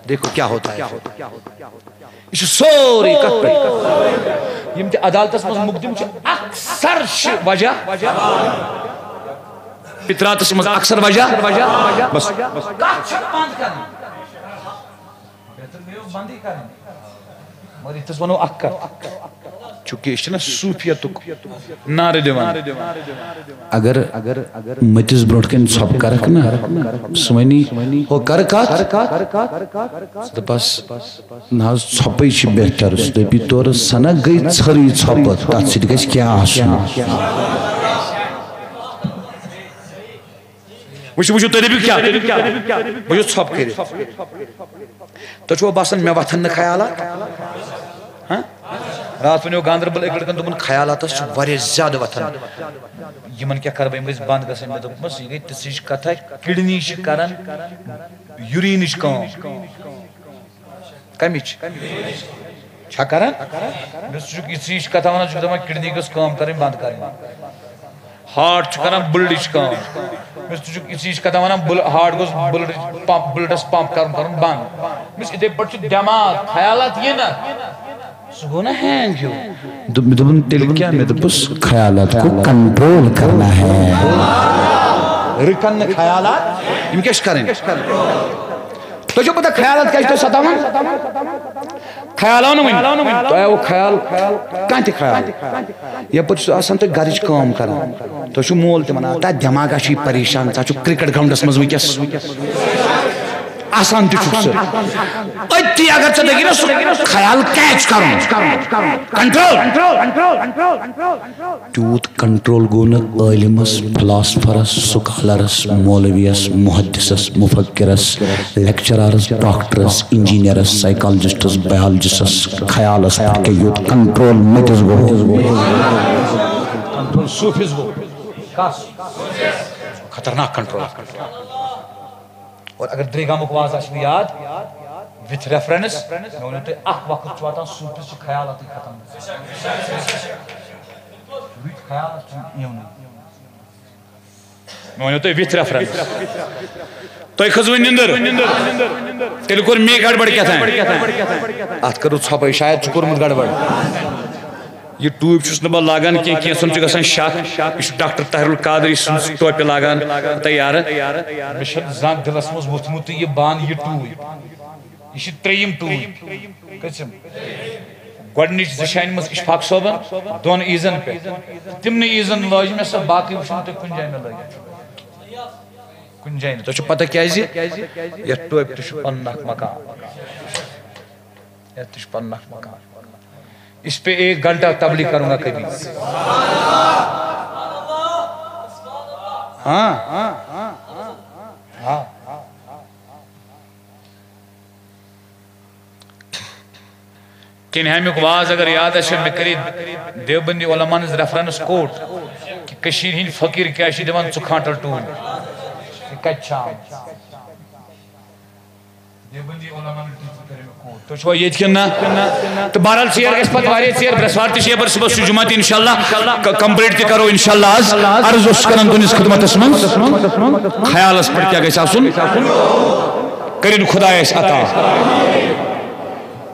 دیکھو کیا ہوتا ہے۔ یہِ چھُ سورُے کتھ پٮ۪ٹھ؟ یِم تہِ عدالتس منٛز مقدم چھِ، اکثر چھِ وجہ، پتراتس منٛز اکثر وجہ۔ بس۔ کتھ چھِ بنٛد کرٕنۍ۔ بہتر گٔیو بندی کرٕنۍ۔ مگر یتھس ونو اکھ کتھ، چونکہ أسۍ چھِنہ صوفیتُک نعرٕ دِوان۔ اگر مٔتِس برونٛٹھ کنہِ ژھۄپہٕ کرکھ نہ، سُہ ونی، "ہو کر کتھ؟" ژٕ دپس، "نہ حظ، ژھۄپے چھِ بہتر۔" سُہ دپی، "تورٕ سنہ گٔے ژھٔرٕے ژھۄپہٕ، تتھ سۭتۍ گژھِ کیٛاہ آسُن؟" وٕچھِو، وٕچھِو، تُہۍ دٔپِو کیٛاہ؟ بہٕ چھُس ژھۄپہٕ کٔرِتھ۔ تۄہہِ چھُوا باسان مےٚ وۄتھن نہٕ خیالات؟ ہاں؟ راتھ وَنیو گاندربل أکۍ لٔڑکَن، دوٚپُن، "خیالات حظ چھِ واریاہ زیادٕ وۄتھان یِمَن، کیٛاہ کَرٕ بہٕ، یِم گٔژھۍ بنٛد گژھٕنۍ۔" مےٚ دوٚپمَس، "یہِ گٔے تِژھٕے چھِ کَتھا، کِڈنی چھِ کَران یوٗریٖنٕچ کٲم۔" کَمِچ؟ چھا کران؟ مےٚ ژٕ چھُکھ یِژھٕے ہِش کتھا ونان، ژٕ چھُکھ دپان کِڈنی گٔژھ کٲم کرٕنۍ بنٛد کرٕنۍ۔ ہارٹ چھُ کران بٕلڈٕچ کٲم۔ مےٚ ژٕ چھُکھ یِژھٕے ہِش کتھا ونان، بٕل-، ہارٹ گوٚژھ بٕلڈٕچ پمپ، بٕلڈس پمپ کرُن، کرُن بنٛد۔ مےٚ چھُ یِتھَے پٲٹھۍ چھُ دٮ۪ماغ، خیالات یِنہ۔ سُہ گوٚو نہ ہینگ ہیوٗ۔ دوٚپ-، مےٚ دوٚپُن، تیٚلہِ کیٛاہ؟ مےٚ دوٚپُس، خیالات کو کنٹرول کرنا ہے۔ رُکن نہٕ خیالات، یِم کیٛاہ چھِ کرٕنۍ؟ تۄہہِ چھو پتہ خیالات کیٛاہ چھِ تۄہہِ ستاوان؟ خیال آو نہٕ وٕنہِ؟ تۄہہِ آوُ خیال؟ کانٛہہ تہِ خیال؟ یپٲرۍ چھُ آسان تُہۍ گرٕچ کٲم کران، تۄہہِ چھُو مول تہِ ونان، "تہ دٮ۪ماغا چھُے پریشان، ژٕ چھُکھ کرکٹ گراؤنڈس منٛز وٕنکیٚس۔" آسان تہِ چھُکھ سُہ۔ أتی اگر ژےٚ دٔگی نہ سُہ خیال کیچ کرُن، کنٹرول۔ تیوٗت کنٹرول گوٚو نہٕ عٲلمس، فلاسفرس، سکالرس، مولویس، محدثس، مفکرس، لیکچرارس، ڈاکٹرس، انجینئرس، سائیکالوجسٹس، بیالوجسٹس خیالس پٮ۪ٹھ کینٛہہ، یوٗت کنٹرول مٔتِس گوٚو۔ کنٹرول صوٗفِس گوٚو۔ کس؟ خطرناک کنٹرول۔ اور اگر درے گامُک واز آسہِ نہٕ یاد، with reference، مےٚ ؤنِو تُہۍ، اکھ وقت چھُ واتان صوٗفِس چھِ خیالاتٕے ختم گژھان۔ وٕنہِ خیالس چھُنہٕ یِونٕے۔ مےٚ ؤنِو تُہۍ with reference۔ تۄہہِ کھٔژوٕ نِندٕر؟ تیٚلہِ کوٚر مے گڑبڑ کیٛاہ تام۔ اتھ کٔرٕو ژھۄپے، شاید چھُ کوٚرمُت گڑبڑ۔ یہِ ٹوٗپۍ چھُس نہٕ بہٕ لاگان کینٛہہ، کینٛژن چھُ گژھان شک۔ یہِ چھُ ڈاکٹر طاہر القادری سٕنٛز ٹوپہِ لاگان۔ تیارٕ۔ مےٚ چھُنہٕ زانٛہہ دِلس منٛز ووٚتھمُتٕے یہِ بہٕ انہٕ یہِ ٹوٗپۍ۔ یہِ چھِ ترٛیٚیِم ٹوٗپۍ۔ کٔژِم؟ گۄڈٕنِچ زٕ چھِ أنمٕژ اشفاق صٲبن دۄن عیٖزن پٮ۪ٹھ۔ تِمنٕے عیٖزن لٲج مےٚ سۄ، باقٕے وٕچھِو نہٕ تُہۍ کُنہِ جایہِ مےٚ لٲگِتھ۔ کُنہِ جایہِ نہٕ۔ تۄہہِ چھُو پتہ کیٛازِ؟ یتھ ٹوپہِ تہِ چھُ پنُن اکھ مقام۔ یتھ تہِ چھُ پنُن اکھ مقام۔ اس پہ ایک گھنٹہ تبلیغ کروں گا کبھی۔ ہاں، ہاں۔ کِنۍ ہامیُک واز اگر یاد آسہِ، مےٚ کٔرِتھ دیوبندی علماہن ہٕنٛز ریفرنس کوٹ کہِ کٔشیٖرِ ہٕنٛدۍ فقیٖر کیٛاہ چھِ دِوان ژٕ کھانٛٹل ٹوٗرۍ؟ یہِ کَتہِ چھِ آمٕژ؟ دیوبندی علماہن ہٕنٛز ریفرنس کوٹ۔ تُہۍ چھِوا ییٚتہِ کِنہٕ نہ؟ تہٕ بہرحال ژیر گژھِ پتہٕ واریاہ ژیر، برٛٮ۪سوار تہِ چھِ یپٲرۍ، صُبحس چھُ جمعہ تہِ انشاءاللہ، ک-، کمپلیٹ تہِ کرو انشاءاللہ آز۔ عرض اوسُس کران تُہنٛدِس خدمتس منٛز، خیالس پٮ۪ٹھ کیٛاہ گژھِ آسُن، کٔرِن خدایس عطا۔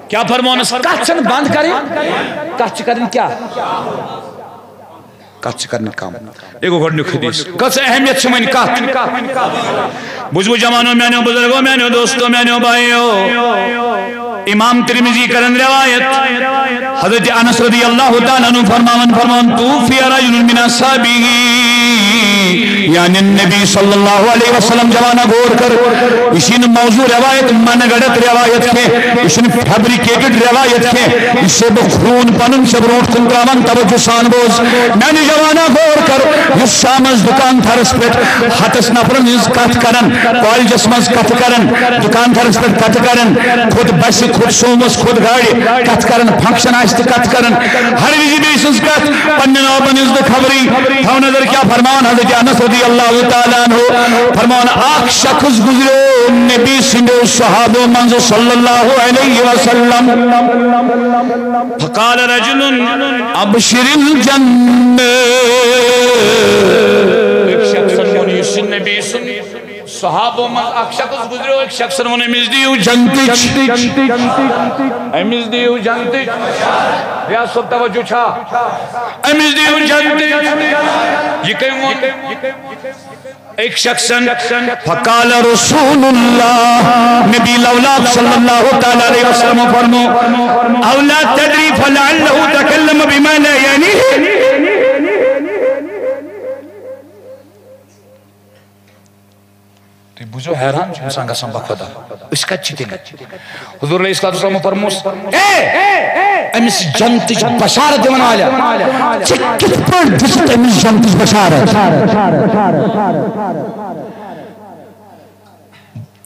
کیٛاہ فرمونس؟ کتھ چھنہٕ بند کرٕنۍ، کتھ چھِ کرٕنۍ کیٛاہ؟ کتھ چھِ کرٕنۍ کم۔ یہِ گوٚو گۄڈٕنیُک حدیث۔ کٔژ اہمیت چھِ وۄنۍ کتھ؟ بوٗزِو جوانو، میانیو بزرگو، میانیو دوستو، میانیو بھائیو، امام ترمذی کرن روایت، حضرت انس رضی اللہ تعالیٰ عنہ فرماون، فرماون، توفی رجل من اصحابہ، یعنی نبی صلی اللہ علیہ وسلم۔ جوانا غور کر، یہِ چھِنہٕ موضوع روایت، من گڑت روایت کینٛہہ، یہِ چھِنہٕ فیبریکیٹڈ روایت کینٛہہ، یہِ چھُسو بہٕ خوٗن پنُن ژےٚ برونٛٹھ کُن تراوان، توجہ سان بوز۔ میانہِ جوانا غور کر، یُس شامس دُکان تھرس پٮ۪ٹھ ہتس نفرن ہٕنٛز کتھ کران، کالجس منٛز کتھ کران، دُکان تھرس پٮ۪ٹھ کتھ کران، خود بسہِ، خود سومس، خود گاڑِ کتھ کران، فنکشن آسہِ تہٕ کتھ کران، ہر وِزِ بیٚیہِ سٕنٛز کتھ، پننٮ۪ن آبن ہٕنٛز نہٕ خبرٕے۔ تھاو نظر کیا فرمان حضرت انس رضی اللہ تعالیٰ عنہ، فرمان اکھ شخص گزریو نبی سٕنٛدیو صحابو منٛز صلی اللہ علیہ وسلم۔ فقال رجل ابشر الجنہ۔ ایک شخص ووٚن، یُس نبی سُنٛد صحابو منٛز اکھ شخص گزریو، ایک شخص ووٚن، أمِس دِیِو جنتٕچ، أمِس دِیِو جنتٕچ۔ یا صٲب توجہ چھا؟ أمِس دِیِو جنتٕچ۔ یہِ کٔمۍ ووٚن؟ أکۍ شخصن۔ فقال رسول اللہ، نبی لولاک صلی اللہ تعالیٰ علیہ وسلم فرمو، او لا تدری فلعلہ تکلم بما لا یعنیہ۔ تُہۍ بوٗزِو، حیران چھُ اِنسان گژھان بخدا، أسۍ کَتہِ چھِ تیٚلہِ؟ حضور علیہ الصلوۃ والسلام فرموس، اے، أمِس جنتٕچ بشارت دِوَن والیا، ژےٚ کِتھ پٲٹھۍ دِژٕتھ أمِس جنتٕچ بشارت؟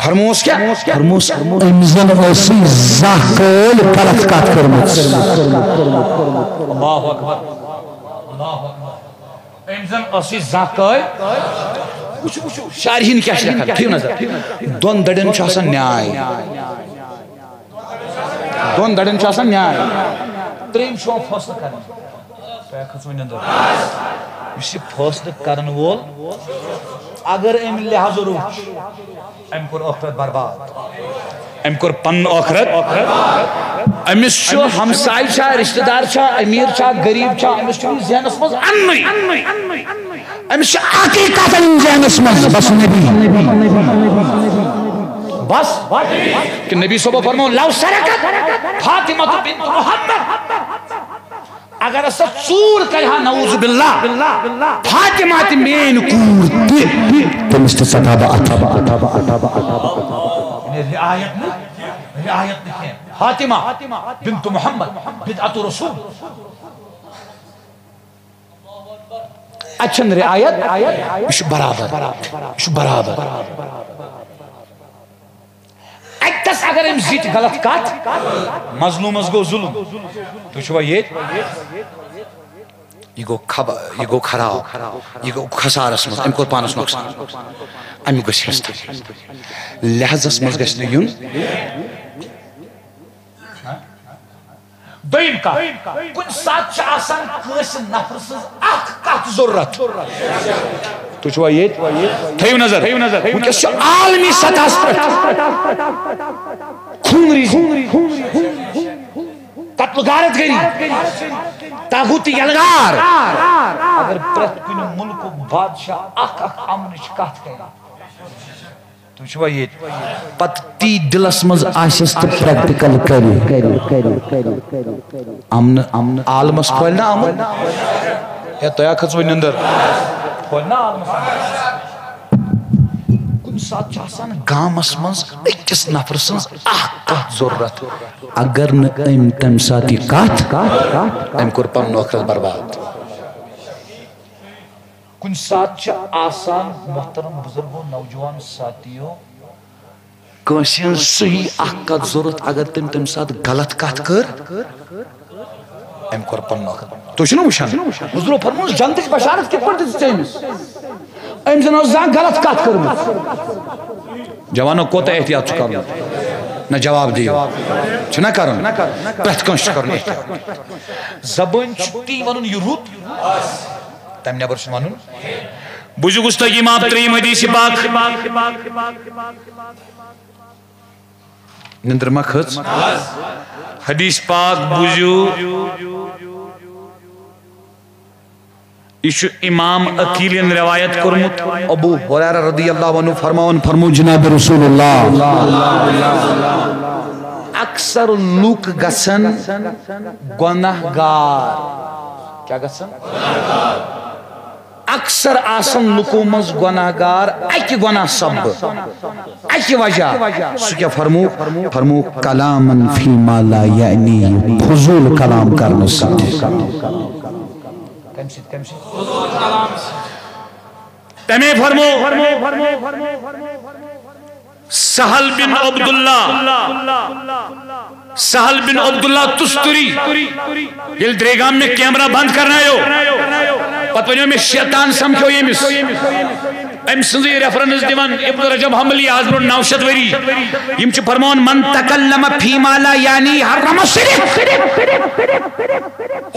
فرموس کیٛاہ؟ فرموس، أمۍ زَن ٲسٕے زانٛہہ کٲلۍ غلط کَتھ کٔرمٕژ۔ اللہ اکبر، اللہ اکبر۔ أمۍ زَن ٲسٕے زانٛہہ کٲلۍ۔ وٕچھِو، وٕچھِو، شارحیٖن کیٛاہ چھِ لیکھان، تھٲیِو نظر۔ دۄن دَرٮ۪ن چھُ آسان نیاے۔ دۄن دَرٮ۪ن چھُ آسان نیاے۔ ترٛیٚیِم چھُ یِوان فٲصلہٕ کرنہٕ۔ تۄہہِ کھٔژوٕ نٮ۪نٛدٕر؟ یُس یہِ فٲصلہٕ کرن وول، اگر أمۍ لحاظ روٚٹ، أمۍ کوٚر ٲخرت برباد۔ أمۍ کوٚر پنُن ٲخرت۔ أمِس چھُ ہمساے چھا، رشتہٕ دار چھا، أمیٖر چھا، غریٖب چھا، أمِس چھُنہٕ یہِ ذہنس منٛز اَننُے۔ أمِس چھُ اَکٕے کَتھ اَنٕنۍ ذہنس منٛز، بس نبی۔ بس۔ کہ نبی صٲبو فرمو، لو سرقت فاطمہ بنت محمد۔ اگر ہسا ژوٗر کرِ ہا، نعوذ باللہ، فاطمہ تہِ میٲنۍ کوٗر تہِ، تٔمِس تہِ ژٹہٕ ہا بہٕ اَتھٕ۔ یعنی رعایت نہٕ، رعایت نہٕ کینٛہہ۔ فاطمہ بنت محمد، بدعت رسول۔ اَتہِ چھَنہٕ رعایت، یہِ چھُ برابر، یہِ چھُ برابر۔ اَتہِ تھَس اگر أمۍ زِٹھۍ غلط کَتھ، مظلوٗمَس گوٚو ظُلُم۔ تُہۍ چھِوا ییٚتہِ؟ یہِ گوٚو خب-، یہِ گوٚو خراب، یہِ گوٚو خسارَس منٛز، أمۍ کوٚر پانَس نۄقصان۔ اَمیُک گژھِ ہٮ۪س تھاوُن۔ لحاظَس منٛز گژھِ نہٕ یُن۔ دوٚیِم کَتھ، کُنہِ ساتہٕ چھِ آسان کٲنٛسہِ نفرٕ سٕنٛز اکھ کَتھ ضروٗرت۔ تُہۍ چھِوا ییٚتہِ؟ تھٲیِو نظر۔ وٕنکیٚس چھُ عالمی سطحس پٮ۪ٹھ خون ریزی، قتل و غارت گری، طاغوتی یلغار۔ اگر پرٛٮ۪تھ کُنہِ مُلکُک بادشاہ اکھ اکھ امنٕچ کَتھ کرِ، تُہۍ چھِوا ییٚتہِ؟ پتہٕ تی دِلس منٛز آسٮ۪س تہٕ پریکٹیکل کرِ۔ امنہٕ، امنہٕ عالمس پھٲلۍ نا امُن؟ ہے، تۄہہِ ہا کھٔژوٕ نِندٕر؟ پھٲلۍ نا عالمس امُن؟ کُنہِ ساتہٕ چھُ آسان گامس منٛز أکِس نفرٕ سٕنٛز اکھ کتھ ضروٗرت، اگر نہٕ أمۍ تمہِ ساتہٕ یہِ کتھ، أمۍ کوٚر پنُن ٲخرت برباد۔ کُنہِ ساتہٕ چھِ آسان، محترم بزرگو، نوجوان ساتھیو، کٲنٛسہِ ہٕنٛز صحیح اکھ کتھ ضروٗرت، اگر تٔمۍ تمہِ ساتہٕ غلط کتھ کٔر، أمۍ کوٚر پنُن ٲخٕر۔ تُہۍ چھِو نا وٕچھان؟ حضورو فرموو، جنتٕچ بشارت کِتھ پٲٹھۍ دِژ ژےٚ أمِس؟ أمۍ زن ٲس زانٛہہ غلط کتھ کٔرمٕژ۔ جوانو، کوٗتاہ احتیاط چھُ کرُن؟ نہ، جواب دِیِو۔ چھُنہ کرُن؟ پرٛٮ۪تھ کٲنٛسہِ چھُ کرُن احتیاط۔ زبٲنۍ چھُ تی ونُن یہِ رُت، تمہِ نٮ۪بر چھُنہٕ ونُن۔ بوٗزِو گُستٲخی معاف، ترٛیٚیِم حدیث پاک۔ نندر ما کھٔژ؟ حدیث پاک بوٗزِو۔ یہِ چھُ امام عقیلن روایت کوٚرمُت۔ ابو ہریرہ رضی اللہ عنہ فرماوان، فرمو جناب رسول اللہ، اکثر لوٗکھ گژھن گۄناہ گار۔ کیٛاہ گژھن؟ اکثر آسن لوٗکو منٛز گۄناہ گار اکہِ گۄناہ سببہٕ، اکہِ وجہ۔ سُہ کیٛاہ فرموو؟ فرموو، کلامن فیما لا یعنی، فضول کلام کرنہٕ سۭتۍ۔ کمہِ سۭتۍ؟ کمہِ سۭتۍ؟ تمے فرمو سہل بن عبداللہ، سہل بن عبداللہ تستری، ییٚلہِ درے گام مےٚ کیمرہ بند کرنایو، پتہٕ ونیو مےٚ شیطان سمکھیو ییٚمِس۔ أمۍ سٕنٛزٕے ریفرنس دِوان ابن رجب حنبلی، آز برونٛٹھ نو شیٚتھ ؤری۔ یِم چھِ فرماوان، من تکلم فیما لا یعنی حرم الصدق۔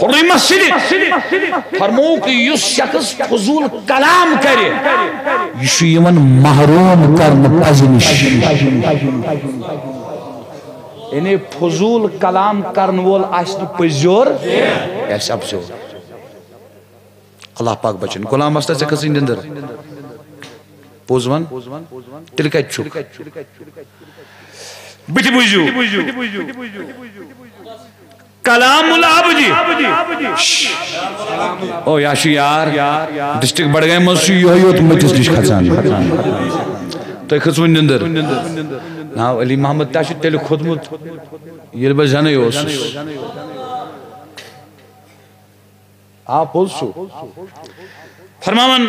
حرم الصدق۔ فرمووُکھ، یُس شخص فضول کلام کرِ، یہِ چھُ یِوان محروم کرنہٕ پزِ نِش۔ یعنی فضول کلام کرن وول آسہِ نہٕ پٔزۍ یور، یہِ آسہِ اپزور۔ اللہ پاک بچن۔ غلام مستا، ژےٚ کھٔژٕے نِندٕر؟ پوٚز ون، تیٚلہِ کتہِ چھُکھ؟ بہٕ تہِ بوٗزِو۔ کلام العبدی۔ او، یا چھُ یار، ڈسٹرکٹ بڈگامہِ منٛز چھُ یِہوٚے یوت مٔتِس نِش کھژان۔ تُہۍ کھٔژوٕ نِندٕر؟ ناو علی محمد تہِ چھُ تیٚلہِ کھوٚتمُت، ییٚلہِ بہٕ زٮ۪نَے اوسُس۔ آ، پوٚز چھُ۔ فرماوان،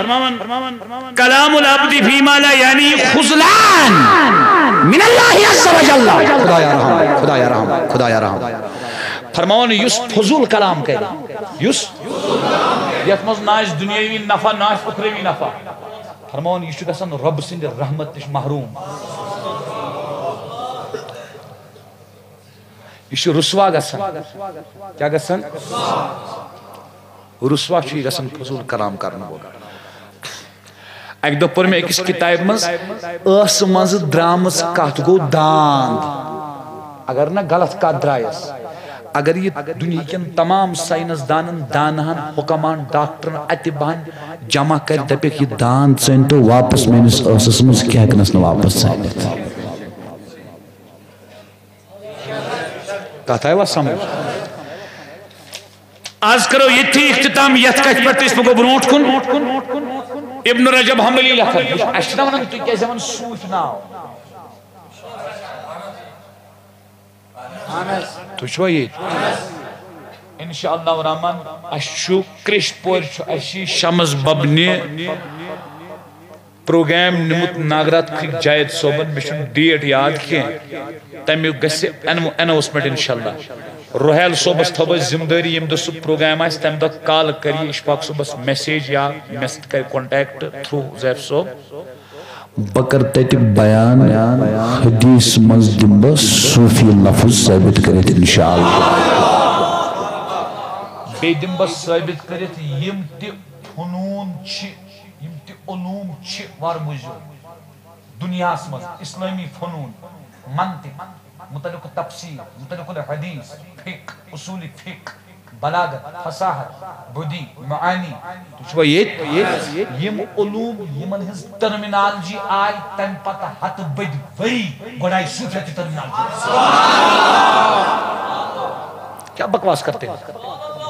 کلام العبد فیما لا یعنی خذلان من اللہ عز و جل۔ خدایا رحم، خدایا رحم، خدایا رحم۔ فرماوان، یُس فضول کلام کرِ، یُس، یتھ منٛز نہ آسہِ دنیاوی نفع، نہ آسہِ اُخروی نفع، فرماوان، یہِ چھُ گژھان رۄب سٕنٛدِ رحمت نِش محروم۔ یہِ چھُ رسوا گژھان۔ کیٛاہ گژھان؟ رسوا چھُ یہِ گژھان فضول کلام کرن وول۔ اکہِ دۄہ پوٚر مےٚ أکِس کتابہِ منٛز، ٲسہٕ منٛزٕ درٛامٕژ کتھ گوٚو داند۔ اگر نہ غلط کتھ درٛایس، اگر یہِ دُنیہکٮ۪ن تمام ساینس دانن، دانہن، حکمان، ڈاکٹرن، اتباہن جمع کرِ، دپکھ، یہِ داند ژٲنۍ تو واپس میٲنِس ٲسس منٛز، کینٛہہ ہٮ۪کنس نہٕ واپس ژٲنِتھ۔ کتھ آیہِ وۄنۍ سمجھ؟ آز کرو ییٚتھی اختتام یتھ کتھِ پٮ۪ٹھ تہٕ أسۍ پکو برونٛٹھ کُن۔ ابن رجب حنبلی لیکھان، اسہِ چھِنہ ونان، تُہۍ کیازِ ہٮ۪وان صوٗفۍ ناو؟ تُہۍ چھِوا ییٚتہِ؟ انشاء اللہ الرحمن، اسہِ چھُ کرٛیٚشہِ پورِ چھُ اسہِ شمس ببنہِ پروگرام نیُمُت ناگراتھ کھٔکۍ جاوید صٲبن، مےٚ چھُنہٕ ڈیٹ یاد کینٛہہ، تَمیُک گژھِ انو-، اناؤنسمنٹ انشاءاللہ۔ روحیل صٲبس تھٲو أسۍ ذمہٕ دٲری، ییٚمہِ دۄہ سُہ پروگرام آسہِ، تَمہِ دۄہ کال کَرِ یہِ اشفاق صٲبس میسیج یا مےٚ سۭتۍ کَرِ کانٹیکٹ تھرو زیف صٲب۔ بہٕ کَرٕ تَتیُک بیان، حدیث منٛز دِمہٕ بہٕ صوفی لفظ ثٲبت کٔرِتھ انشاءاللہ۔ بیٚیہِ دِمہٕ بہٕ ثٲبت کٔرِتھ یِم تہِ فنوٗن چھِ، یِم تہِ علوم چھِ، وار بوٗزِو، دُنیاہَس منٛز اِسلٲمی فنوٗن، منطق، متعلق تفسیر، متعلق الحدیث، فقہ، اصول فقہ، بلاغت، فصاحت، بدیع، معانی۔ تُہۍ چھِوا ییٚتہِ؟ یِم علوم، یِمن ہٕنٛز ٹرمینالجی آیہِ تَمہِ پتہٕ ہَتہٕ بٔدۍ ؤری، گۄڈٕ آیہِ صوٗفیت تہِ ٹرمینالجی۔ کیا بکواس کرتے ہیں؟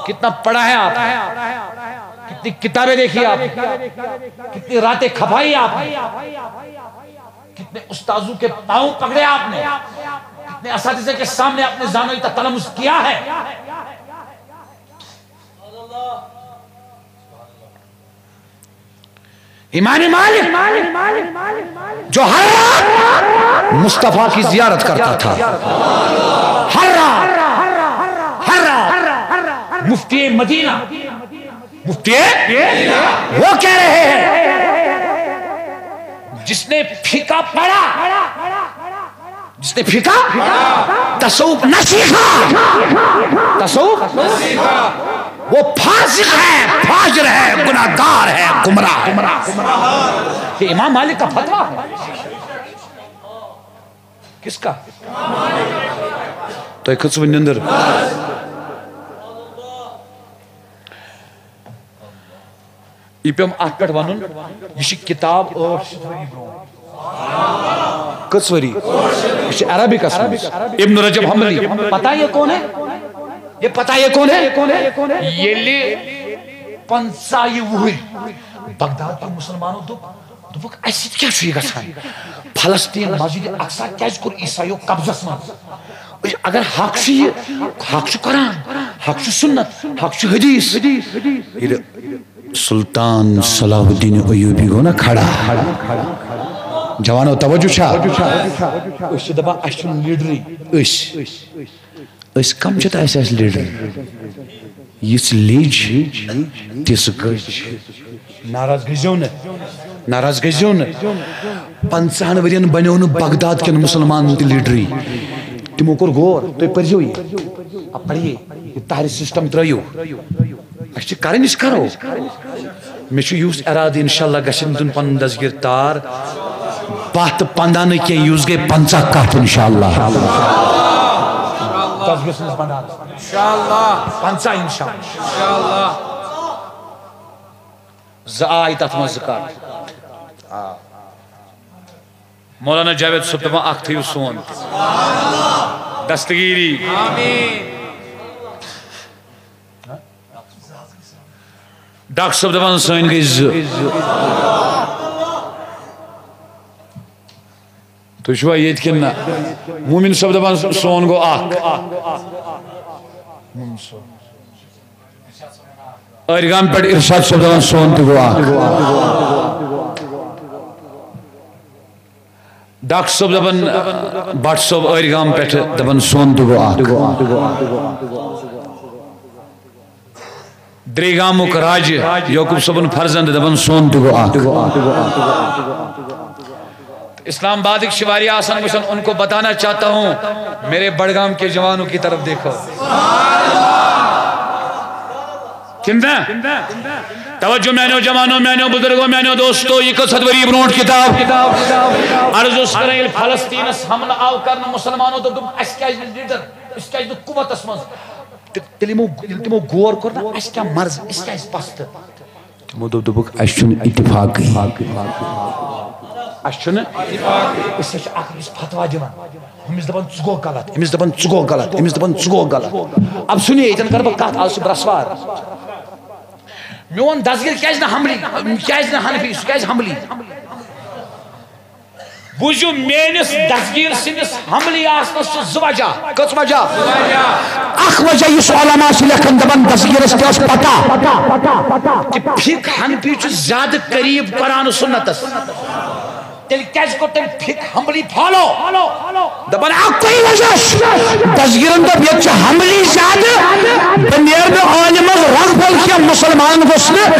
کتنا پڑھا ہے آپ نے؟ کتنی کتابیں دیکھی آپ نے؟ کتنی راتیں کھپائی آپ نے؟ کتنے استاذوں کے پاؤں پکڑے آپ نے؟ کتنے اساتذہ کے سامنے آپ نے زانوی کا تلمذ کیا ہے؟ امام مالک، جو ہر رات مصطفیٰ کی زیارت کرتا تھا، ہر رات، ہر رات، مفتی مدینہ، مفتی، وہ کہہ رہے ہیں، جس نے فقہ پڑھا، جس نے فقہ، تصوف نہ سیکھا، تصوف، وہ فاسق ہے، فاجر ہے، گناہگار ہے، گمراہ ہے۔ یہ امام مالک کا فتویٰ ہے۔ کس کا؟ تۄہہِ کھٔژوٕ نِندٕر؟ یہِ پیوٚم اتھ پٮ۪ٹھ ونُن، یہِ چھِ کتاب ٲٹھ شیٚتھ ؤری برونٛٹھ۔ کٔژ ؤری؟ یہِ چھِ عربکس منٛز۔ ابن رجب حنبلی۔ پتہ یہ کون ہے؟ یہ پتہ یہ کون ہے؟ ییٚلہِ پنٛژاہ یہِ وُہٕرۍ بغداد کیو مسلمانو دوٚپ، دوٚپُکھ، اسہِ سۭتۍ کیٛاہ چھُ یہِ گژھان؟ فلسطین مسجد اقصی کیٛازِ کوٚر عیسایو قبضس منٛز؟ أسۍ اگر حق چھُ یہِ، حق چھُ قرآن، حق چھُ سنت، حق چھُ حدیث۔ ییٚلہِ سلطان صلاح الدین ایوبی گوٚو نا کھڑا۔ جوانو، توجہ چھا؟ أسۍ چھِ دپان، اَسہِ چھُنہٕ لیڈرٕے۔ أسۍ، أسۍ کم چھِ تہٕ اَسہِ آسہِ لیڈر؟ یِژھ لیج، تِژھ گٔج۔ ناراض گٔژھۍزیو نہٕ، ناراض گٔژھۍزیو نہٕ۔ پنٛژاہن ؤرین بنیو نہٕ بغداد کٮ۪ن مُسلمانن تہِ لیڈرٕے۔ تِمو کوٚر غور، تُہۍ پٔرۍزیو یہِ۔ اب پڑھیے، یہِ طاہر سسٹم ترٲیِو۔ اَسہِ چھِ کَرٕنۍ، أسۍ کَرو۔ مےٚ چھُ یُس اِرادٕ، اِنشاءاللہ گژھن دیُن پَنُن دستگیٖر تار۔ باہ تہٕ پنٛداہ نہٕ کینٛہہ، یُس گٔے پنٛژاہ کَتھ، اِنشاءاللہ۔ دستگیٖر سٕنٛدِس بنڈارَس۔ اِنشاءاللہ۔ پنٛژاہ، اِنشاءاللہ۔ اِنشاءاللہ۔ زٕ آے تَتھ منٛز، زٕ کَتھ۔ آ۔ مولانا جاوید صٲب دَپان، اَکھ تھٲیِو سون۔ دستگیٖری۔ ڈاکٹر صٲب دَپان، سٲنۍ گٔے زٕ۔ تُہۍ چھِوا ییٚتہِ کِنہٕ نہ؟ مومِن صٲب دَپان، سون گوٚو اَکھ۔ مومِن صٲب۔ ٲرۍ گام پٮ۪ٹھ ارشاد صٲب دَپان، سون تہِ گوٚو اَکھ۔ ڈاکٹر صٲب دَپان، بٹ صٲب ٲرۍ گام پٮ۪ٹھ دَپان، سون تہِ گوٚو اَکھ۔ درے گامُک راجہِ یعقوب صٲبُن فرزند دَپان، سون تہِ گوٚو اَکھ۔ اسلام آبادٕکۍ چھِ واریاہ آسان، بہٕ چھُسَن ان کو بتانا چاہتا ہوں، میرے بڑگام کے جوانوں کی طرف دیکھو۔ کِنہٕ نہ؟ توجہ میانیو جوانو، میانیو بزرگو، میانیو دوستو، یہِ کٔژ ہتھ ؤری برونٛٹھ کِتاب۔ عرض اوس کران، ییٚلہِ فلسطینس حملہٕ آو کرنہٕ مُسلمانو، دوٚپ، دوٚپُکھ، اَسہِ کیازِ نہٕ لیڈر؟ أسۍ کیازِ نہٕ قوتس منٛز؟ تہٕ تیٚلہِ یِمو، ییٚلہِ تِمو غور کوٚر نا، اَسہِ کیٛاہ مرض، أسۍ کیٛازِ پستہٕ؟ تِمو دوٚپ، دوٚپُکھ، اَسہِ چھُنہٕ اتفاقٕے۔ اَسہِ چھُنہٕ، أسۍ ہا چھِ اکھ أکِس فتوا دِوان۔ أمِس دَپان، ژٕ گوٚو غلط، أمِس دَپان، ژٕ گوٚو غلط، أمِس دَپان، ژٕ گوٚو غلط۔ اب سُنیے، ییٚتٮ۪ن کَرٕ بہٕ کَتھ، آز چھُ برٛٮ۪سوار۔ میون دستگیٖر کیٛازِ نہٕ حملی، کیٛازِ نہٕ حنفی، سُہ کیٛازِ حملی؟ بوٗزِو، میٲنِس دستگیٖر سٕنٛدِس حملی آسنس چھِ زٕ وجہ۔ کٔژ وجہ؟ اکھ وجہ، یُس علماء چھِ لیکھان، دپان، دستگیٖرس کیٛاہ اوس پتہ کہِ فقہ حنفی چھُ زیادٕ قریب قرآن و سنتس۔ تیٚلہِ کیٛازِ کوٚر تٔمۍ فقہ حنبلی فالو؟ دپان، اکُے وجہ چھُ۔ دستگیٖرن دوٚپ، ییٚتہِ چھُ حنبلی زیادٕ، بہٕ نیرٕ نہٕ عٲلمس رنگ پھل کینٛہہ، مُسلمانن گوٚژھ نہٕ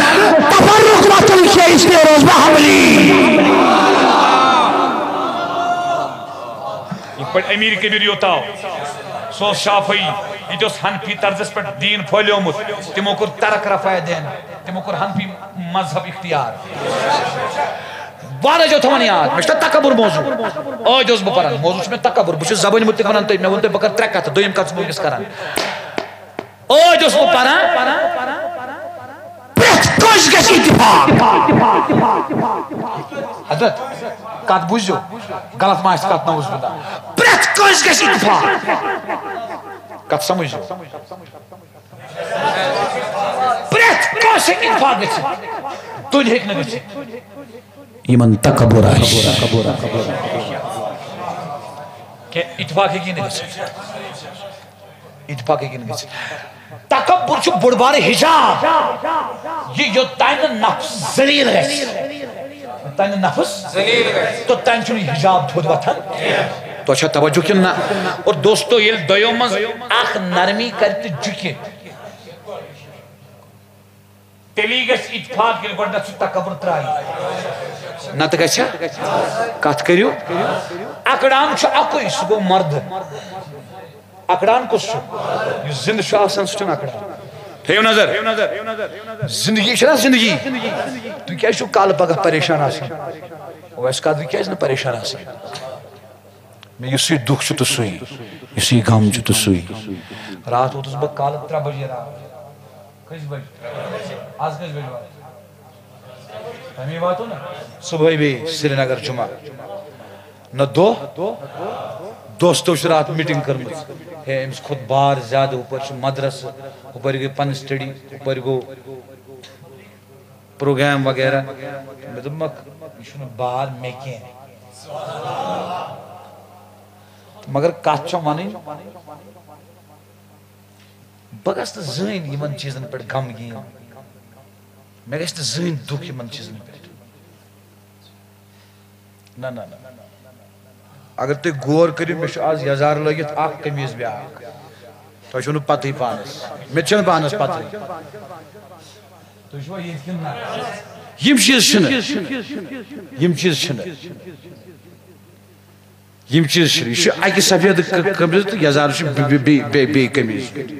تفرق وۄتھُن کینٛہہ، اس لیے روزٕ بہٕ حنبلی۔ یِتھ پٲٹھۍ امیر کبیر یوت آو، سُہ اوس شافعی، یہِ تہِ اوس حنفی طرزس پٮ۪ٹھ دیٖن پھٲلیومُت۔ تِمو کوٚر ترک رفع دین، تِمو کوٚر حنفی مذہب اختیار۔ واریاہ جو تھاوان یاد، مےٚ چھُ تکبر موضوع۔ ٲدۍ اوسُس بہٕ پران، موضوع چھُ مےٚ تکبر، بہٕ چھُس زبٲنۍ مُتعلق ونان تۄہہِ، مےٚ ووٚن تۄہہِ بہٕ کرٕ ترٛےٚ کتھٕ، دوٚیِم کتھ چھُس بہٕ وٕنکیٚس کران۔ ٲدۍ اوسُس بہٕ پران، پرٛٮ۪تھ کٲنٛسہِ گژھِ اتفاق۔ حضرت، کتھ بوٗزِو، غلط ما آسہِ کتھ، نعوذ باللہ۔ پرٛٮ۪تھ کٲنٛسہِ گژھِ اتفاق۔ کتھ سمجھِو۔ پرٛٮ۪تھ کٲنٛسہِ ہیٚکہِ اتفاق گٔژھِتھ، دۄن ہیٚکہِ نہٕ گٔژھِتھ۔ یِمن تکبر آسہِ۔ کہِ اتفاق ہیٚکہِ نہٕ گٔژھِتھ۔ اتفاق ہیٚکہِ نہٕ گٔژھِتھ۔ تکبر چھُ بوٚڑ بارٕ حجاب۔ یہِ یوٚتام نہٕ نفس ذلیل گژھِ۔ تنہِ نفس، تو تنہِ چھُنہٕ حجاب تھوٚد وۄتھان۔ تو چھا توجہ کِنہٕ نہ؟ اور دوستو، ییٚلہِ دۄیو منٛز اکھ نرمی کرِ تہٕ جُکہِ، تیٚلی گژھِ اتفاق، ییٚلہِ گۄڈٕنٮ۪تھ سُہ تکبر ترٛایہِ۔ نتہٕ گژھِ کتھ کٔرِو۔ اکڑان چھُ اکُے، سُہ گوٚو مردٕ۔ اکڑان کُس چھُ؟ یُس زِندٕ چھُ آسان، سُہ چھُنہٕ اکڑان۔ تھٲیِو نظر۔ زندگی چھےٚ نا زندگی۔ تُہۍ کیٛازِ چھِو کالہٕ پگاہ پریشان آسان؟ اویس قادری کیٛازِ نہٕ پریشان آسان؟ مےٚ یُس یہِ دُکھ چھُ تہٕ سُے، یُس یہِ غم چھُ تہٕ سُے۔ راتھ ووتُس بہٕ کالہٕ ترٛےٚ بجے راتھ۔ کٔژِ بجہِ؟ از کٔژِ بجہِ واتو؟ تَمی واتو نا؟ صُبحٲے بیٚیہِ سرینگر جمعہ۔ نہ دۄہ، دوستو چھِ راتھ میٖٹِنٛگ کٔرمٕژ۔ ہے، أمِس کھوٚت بار زیادٕ، ہُپٲرۍ چھُ مدرسہٕ، ہُپٲرۍ گٔے پنٕنۍ study، ہُپٲرۍ گوٚو پروگرام وغیرہ۔ مےٚ دوٚپمَکھ، یہِ چھُنہٕ بار مےٚ کینٛہہ۔ مگر کَتھ چھےٚ وَنٕنۍ، بہٕ گژھٕ نہٕ زٕہٕنۍ یِمَن چیٖزَن پٮ۪ٹھ غمگیٖن۔ مےٚ گژھِ نہٕ زٕہٕنۍ دُکھ یِمَن چیٖزَن پٮ۪ٹھ۔ نہ، نہ، نہ۔ اگر تُہۍ غور کٔرِو، مےٚ چھُ آز یَزار لٲگِتھ اَکھ قمیٖض بیٛاکھ۔ تۄہہِ چھُو نہٕ پَتہٕے پانَس۔ مےٚ تہِ چھَنہٕ پانَس پَتہٕے۔ تُہۍ چھِوا ییٚتہِ کِنہٕ نہ؟ یِم چیٖز چھِنہٕ۔ یِم چیٖز چھِنہٕ۔ یِم چیٖز چھِ، یہِ چھُ اَکہِ سفید ک-، قمیٖض تہٕ یَزار چھُ بے-، بے-، بے-، بے-، بیٚیہِ قمیٖض۔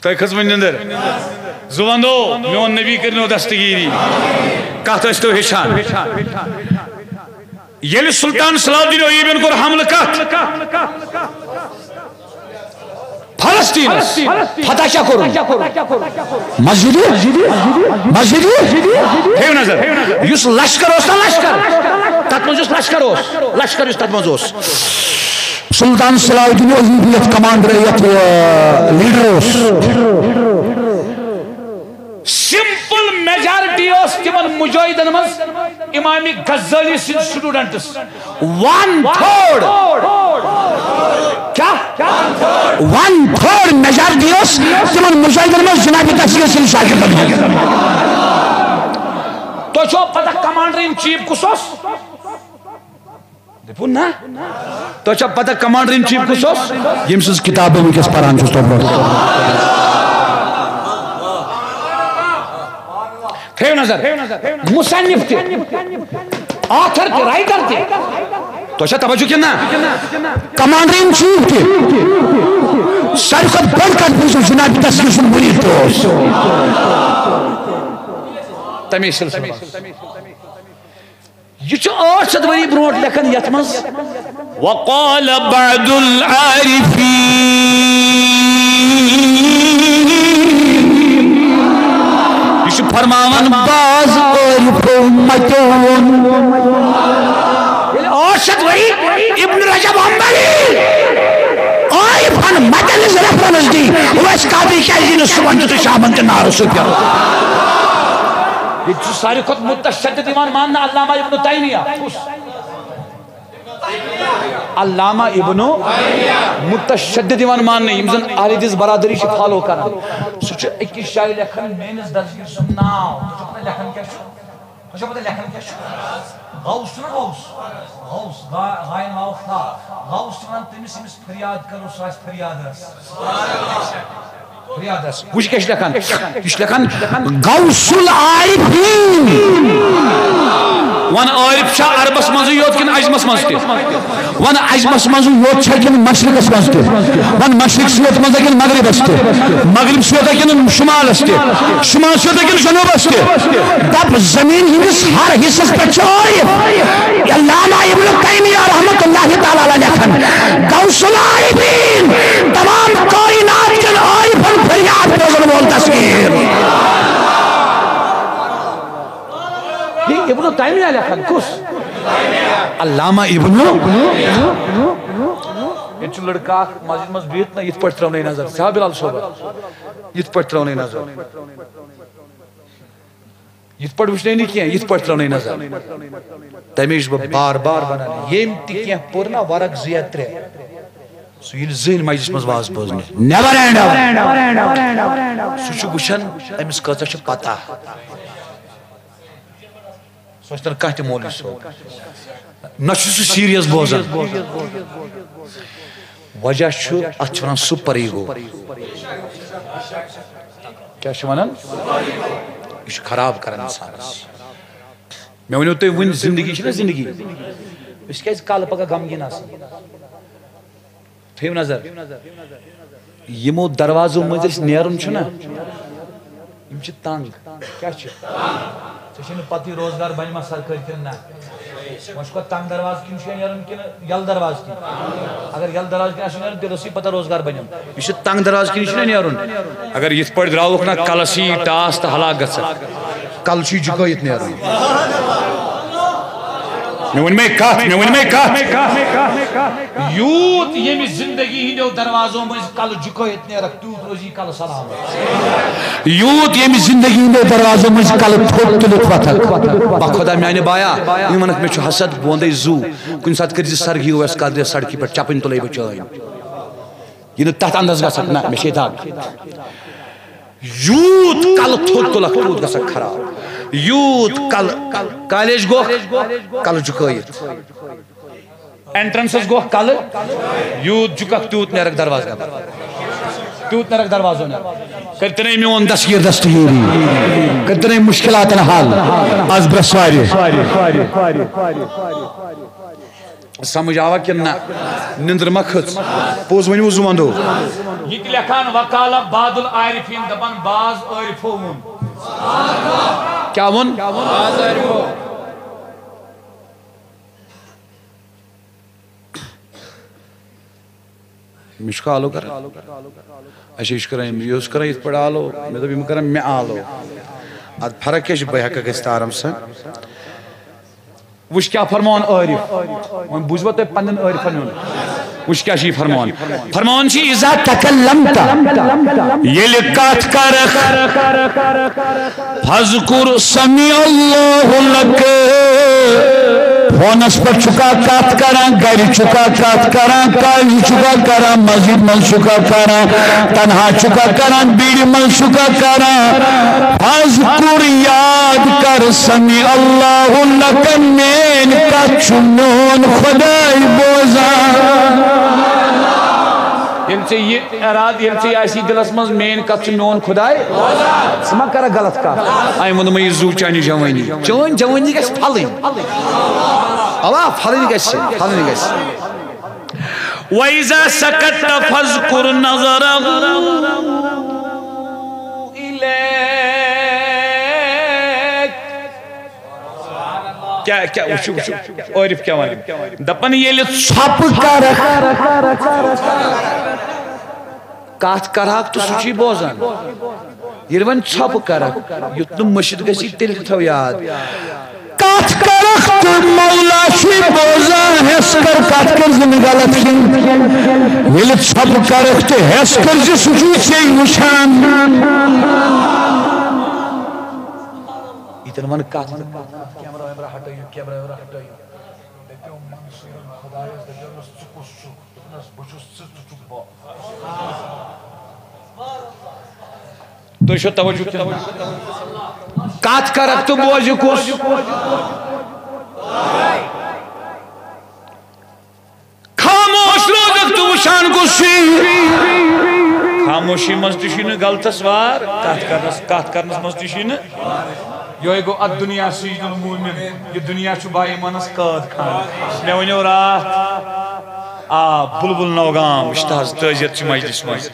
تۄہہِ کھٔژ وۄنۍ نِندٕر؟ زٕ وَندو، میون نبی کٔرِنو دستگیٖری۔ کَتھ ٲسۍ تو ہیٚچھان؟ ییٚلہِ سلطان صلاح الدین ایوبین کوٚر حملہٕ کَتھ؟ فلسطینس فتح کیا کرو؟ مسجد، مسجد۔ ہیو نظر، یُس لشکر اوس نا لشکر، تتھ منٛز یُس لشکر اوس، لشکر یُس تتھ منٛز اوس، سلطان صلاح الدین ایوبی یتھ کمانڈر، یتھ، آ، لیڈر اوس۔ سمپل میجارٹی ٲس تِمن مجاہدن منٛز امام غزالی سٕنٛدۍ سٹوڈنٹس۔ ون تھرڈ۔ کیا؟ ون تھرڈ میجارٹی ٲس تِمن مجاہدن منٛز جناب تسلیس سٕنٛدۍ شاگردن ہٕنٛز۔ تۄہہِ چھو پتہ کمانڈر ان چیف کُس اوس؟ دٔپِو نا۔ تۄہہِ چھا پتہ کمانڈر ان چیف کُس اوس؟ ییٚمہِ سٕنٛز کِتاب بہٕ وٕنکیٚس پران چھُس تۄہہِ برونٛہہ۔ تھٲیِو نظر۔ مصنف تہِ، آتھر تہِ، رائٹر تہِ۔ تۄہہِ چھا توجہ کِنہٕ نہ؟ کمانڈر ان چیف تہِ۔ ساروی کھۄتہٕ بٔڑ کتھ بوٗزِو، جناب تسلیس سُنٛد مُریٖد تہِ اوس۔ تَمے سلسلہٕ منٛز۔ یہِ چھُ ٲٹھ شیٚتھ ؤری برونٛٹھ لیکھان یتھ منٛز۔ وقال بعض العارفین، یہِ چھُ فرماوان بعض عارفو متیو ووٚن۔ ییٚلہِ ٲٹھ شیٚتھ ؤری ابن رجب حنبلی عارفن متن ہٕنٛز ریفرنس دی، اویس قادری کیازِ یی نہٕ صبحن تہِ تہٕ شامن تہِ نارٕ سُہ پیوٚو؟ ییٚتہِ چھُ ساروی کھۄتہٕ متشدد یِوان ماننہٕ علامہ ابن تیمیہ۔ کُس؟ علامہ ابن متشدد یِوان ماننہٕ، یِم زن اہل حدیث برادری چھِ فالو کران۔ سُہ چھُ أکِس جایہِ لیکھان میٲنِس دستگیر سُنٛد ناو۔ تُہۍ چھِو پتہ لیکھان کیٛاہ چھُ؟ تُہۍ چھِو پتہ لیکھان کیٛاہ چھُ؟ غوث چھُنہ غوث؟ غوث، غا-، غاین واو ثا۔ غوث چھِ ونان تٔمِس، ییٚمِس فریاد کرو، سُہ آسہِ فریادس۔ فریادس۔ وٕچھ کیٛاہ چھِ لیکھان؟ یہِ چھِ لیکھان غوث العارفین۔ وَن عارف چھا عربس منٛزٕے یوت کِنہٕ عجمس منٛز تہِ؟ وَن عجمس منٛزٕے یوت چھا کِنہٕ مشرقس منٛز تہِ؟ وَن مشرقس یوت منٛز کِنہٕ مغربس تہِ؟ مغرب چھُ یوت کِنہٕ شمالس تہِ؟ شمال چھُ یوت کِنہٕ جنوبس تہِ؟ دپ زمین ہٕنٛدِس ہر حصس پٮ۪ٹھ چھُ عارف۔ علامہ ابن تیمیہ رحمۃ اللہ تعالیٰ علیہ لیکھان، غوث العارفین، تمام کائنات کٮ۪ن عارفن فریاد بوزن وول دستگیر۔ یہِ ابن تیمیہ لیکھان کُس؟ علامہ ابن۔ ییٚتہِ چھُ لڑکہٕ اکھ مسجد منٛز بِہِتھ نہ، یِتھ پٲٹھۍ ترٲونَے نظر۔ ژےٚ ہا بلال صٲبہ، یِتھ پٲٹھۍ ترٲونَے نظر۔ یِتھ پٲٹھۍ وٕچھنَے نہٕ کینٛہہ، یِتھ پٲٹھۍ ترٲونَے نظر۔ تَمے چھُس بہٕ بار بار وَنان، ییٚمۍ تہِ کینٛہہ پوٚر نہ ورق زٕ یا ترٛےٚ، سُہ ییٚلہِ زٕہٕنۍ مجلس منٛز واز بوزنہِ، never end. سُہ چھُ وٕچھان أمِس کۭژاہ چھِ پتہ۔ سُہ ٲسۍ تن کانٛہہ تہِ مولوی صٲب، نہ چھُ سُہ serious بوزان۔ وجہ چھُ، اتھ چھِ ونان super ego۔ کیٛاہ چھِ ونان؟ یہِ چھُ خراب کران انسانس۔ مےٚ ؤنِو تُہۍ وٕنۍ، زندگی چھِ نہ زندگی؟ أسۍ کیٛازِ کالہٕ پگاہ غمگیٖن آسان؟ تھٲیِو نظر، یِمو دروازو مٔنٛزۍ أسۍ نیرُن چھُنہ، یِم چھِ تنگ۔ کیٛاہ چھِ؟ ژےٚ چھےٚ نہٕ پتہٕ یہِ روزگار بنہِ ما سرکٲرۍ کِنہٕ نہ؟ وۄنۍ چھُکھا تنگ دروازٕ کِنۍ چھُ نیرُن کِنہٕ یَلہٕ دروازٕ کِنۍ؟ اگر یَلہٕ دروازٕ کِنۍ آسہِ نیرُن، تیٚلہِ ٲسٕے پتہ روزگار بنیٚم۔ یہِ چھُ تنگ دروازٕ کِنۍ چھُنہ نیرُن۔ اگر یِتھ پٲٹھۍ درٛاوُکھ نہ کلس یی ٹاس تہٕ ہلاک گژھکھ۔ کلہٕ چھُے جُکٲیِتھ نیرُن۔ مےٚ ؤنۍ مَے کتھ، مےٚ ؤنۍ مَے کتھ۔ یوٗت ییٚمہِ زندگی ہٕنٛدیو دروازو مٔنٛزۍ کلہٕ جُکٲیِتھ نیرکھ، تیوٗت روزی کلہٕ سلامت۔ یوٗت ییٚمہِ زندگی ہٕنٛدیو دروازو مٔنٛزۍ کلہٕ تھوٚد تُلِتھ وۄتھکھ۔ بخدا میانہِ بایا، یِمن مےٚ چھُ حسد، بہٕ وندے زُو۔ کُنہِ ساتہٕ کٔرۍ زِ سرگی اوس کتھ دِ سڑکہِ پٮ۪ٹھ چپٕنۍ تُلے بہٕ چٲنۍ۔ یہِ نہٕ تتھ انداز گژھکھ، نہ، مےٚ چھے دگ۔ یوٗت کلہٕ تھوٚد تُلکھ، تیوٗت گژھکھ خراب۔ یوٗت کلہٕ، کالیج گوکھ، کلہٕ جُکٲیِتھ۔ اینٹرنسس گوکھ کلہٕ، یوٗت جُککھ، تیوٗت نیرکھ دروازٕ نٮ۪بر۔ تیوٗت نیرکھ دروازو نٮ۪بر۔ کٔرتنَے میون دستگیر دستگیری، کٔرتنَے مشکلاتن حل۔ از برسوارِ۔ سمجھ آوا کِنہٕ نہ؟ نِندٕر ما کھٔژ؟ پوٚز ؤنِو، زُو وندو۔ یہِ تہِ لیکھان وکالہ بعد العارفین، دپان بعض عارفو ووٚن۔ کیٛاہ ووٚن؟ مےٚ چھُکھا آلو کران؟ اچھا، یہِ چھُ کران، یہِ اوس کران یِتھ پٲٹھۍ آلو۔ مےٚ دوٚپ، یِم کران مےٚ آلو۔ اتھ فرق کیٛاہ چھِ؟ بہٕ ہٮ۪کہٕ گٔژھِتھ آرام سان۔ وٕچھ کیٛاہ فرماوان عٲرِف۔ وۄنۍ بوٗزوا تۄہہِ پننٮ۪ن عٲرِفن ہُنٛد؟ وٕچھ کیٛاہ چھُ یہِ فرماوان۔ فرماوان چھِ، اذا تکلمت، ییٚلہِ کتھ کرکھ، فذکر سمع اللہ لک۔ فونس پٮ۪ٹھ چھُکھا کتھ کران، گرِ چھُکھا کتھ کران، کالہِ چھُکھا کران، مسجد منٛز چھُکھا کران، تنہا چھُکھا کران، بیڑِ منٛز چھُکھا کران، فذکر، یاد کر، سمع اللہ لک، میٲنۍ کتھ چھُ میون خداے بوزان۔ ییٚلہِ ژےٚ یہِ ارادٕ، ییٚلہِ ژےٚ یہِ آسی دِلس منٛز، میٲنۍ کتھ چھُ میون خداے، ژٕ ما کرکھ غلط کتھ۔ أمۍ ووٚن مےٚ، یہِ زُو چانہِ جوٲنی، چٲنۍ جوٲنی گژھِ پھلٕنۍ۔ اوا، پھلٕنۍ گژھِ، پھلٕنۍ گژھِ۔ وَإِذَا سَكَتَّ فَاذْكُرْ نَظَرَهُ إِلَيْكَ۔ کیٛاہ، کیٛاہ، وٕچھِو، وٕچھِو، عٲرِف کیٛاہ وَنان۔ دَپان، ییٚلہِ ژھۄپہٕ کرکھ، کَتھ کرہکھ تہٕ سُہ چھُے بوزان۔ ییٚلہِ وۄنۍ ژھۄپہٕ کرکھ، یُتھ نہٕ مٔشِتھ گژھی، تیٚلہِ تہِ تھاو یاد۔ کتھ کرکھ تہٕ مولا چھُے بوزان، ہٮ۪س کر، کتھ کٔرۍ زِ نہٕ غلط کِہیٖنۍ۔ ییٚلہِ ژھۄپہٕ کرکھ تہٕ ہٮ۪س کٔرۍ زِ سُہ چھُے ژےٚ وٕچھان۔ ییٚتٮ۪ن وَن کتھ، کیمرہ ویمرہ ہٹٲیِو، کیمرہ ویمرہ ہٹٲیِو۔ دٔپِو منصوٗرن خۄدایس، دٔپِو أمِس، ژٕ کُس چھُکھ؟ دوٚپنس، بہٕ چھُس ژٕ، ژٕ چھُکھ بہٕ۔ تُہۍ چھِو توجہ کِنہٕ نہ؟ کتھ کرکھ تہٕ بوزِ کُس؟ خاموش روزکھ تہٕ وٕچھان کُس چھُے؟ خاموشی منٛز تہِ چھُے نہٕ غلطس وار، کتھ کرنس، کتھ کرنس منٛز تہِ چھُے نہٕ۔ یہوے گوٚو الدنیا سجن المؤمن، یہِ دُنیا چھُ با ایمانس قٲد خانہٕ۔ مےٚ ؤنِو راتھ، آ، بلبل نوگام وٕچھ تہٕ حظ تعزیت چھِ مجلس منٛز۔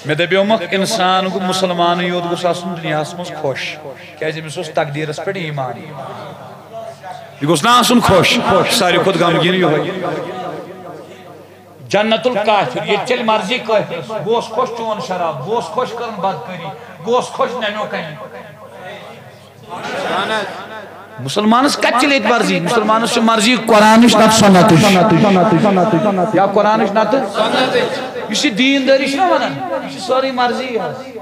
مےٚ دَپیومَکھ، اِنسان گوٚو مُسلمانٕے یوت گوٚژھ آسُن دُنیاہَس منٛز خۄش، کیٛازِ أمِس اوس تقدیٖرَس پٮ۪ٹھ ایٖمان۔ یہِ گوٚژھ نہ آسُن خۄش، ساروی کھۄتہٕ غمگیٖن یِہوٚے۔ جنت الکافر، ییٚتہِ چلہِ مرضی کٲفرَس، بہٕ اوس خۄش چون شراب، بہٕ اوس خۄش کَرُن بدکٲری، بہٕ اوس خۄش نَمیو کَنہِ۔ مُسلمانس کتہِ چلہِ ییٚتہِ مرضی؟ مُسلمانس چھِ مرضی قرآنٕچ نتہٕ سُنتٕچ۔ یا قرآنٕچ نتہٕ۔ یُس یہِ دیٖندٲری چھِ نہ ونان، یہِ چھِ سٲرٕے مرضی حظ۔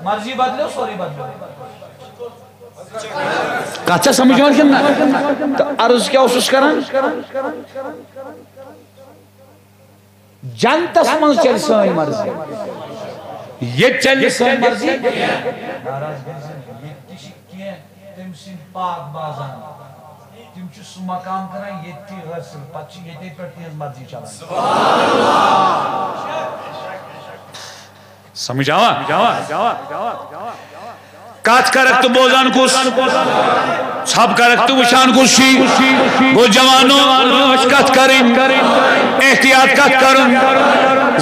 مرضی بدلیو، سورُے بدلیو۔ کتھ چھا سمجھ یِوان کِنہٕ نہ؟ تہٕ عرض کیٛاہ اوسُس کران؟ جنتس منٛز چلہِ سٲنۍ مرضی، ییٚتہِ چلہِ نہٕ سٲنۍ مرضی۔ ناراض گژھِ نہٕ، ییٚتہِ تہِ چھِ کینٛہہ تٔمۍ سٕنٛدۍ پاک بازان، تِم چھِ سُہ مقام کران ییٚتہِ تہِ حٲصِل، پتہٕ چھِ ییٚتے پٮ۪ٹھ تِہنٛز مرضی چلان۔ سمجھ آوا؟ کتھ کرکھ تہٕ بوزان کُس؟ ژھب کرکھ تہٕ وٕچھان کُس چھی؟ گوٚو جوانو، رٲچھ کتھ کرٕنۍ، احتیاط کتھ کرُن،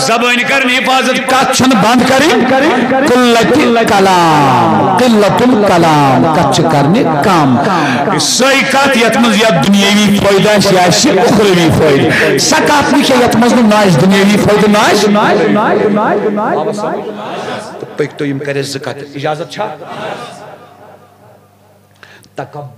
زبٲنۍ کرٕنۍ حفاظت، کتھ چھنہٕ بند کرٕنۍ۔ قلت کلام، قلت الکلام، کتھ چھِ کرنہِ کم۔ سۄے کتھ یتھ منٛز یا دُنیٲوی فٲیدٕ آسہِ، یا آسہِ اُخروی فٲیدٕ۔ سۄ کتھ وٕچھے یتھ منٛز نہٕ، نہ آسہِ دُنیٲوی فٲیدٕ، نہ آسہِ۔ تہٕ پٔکۍ تو، یِم کرے زٕ کتھٕ۔ اجازت چھا؟ تکبر۔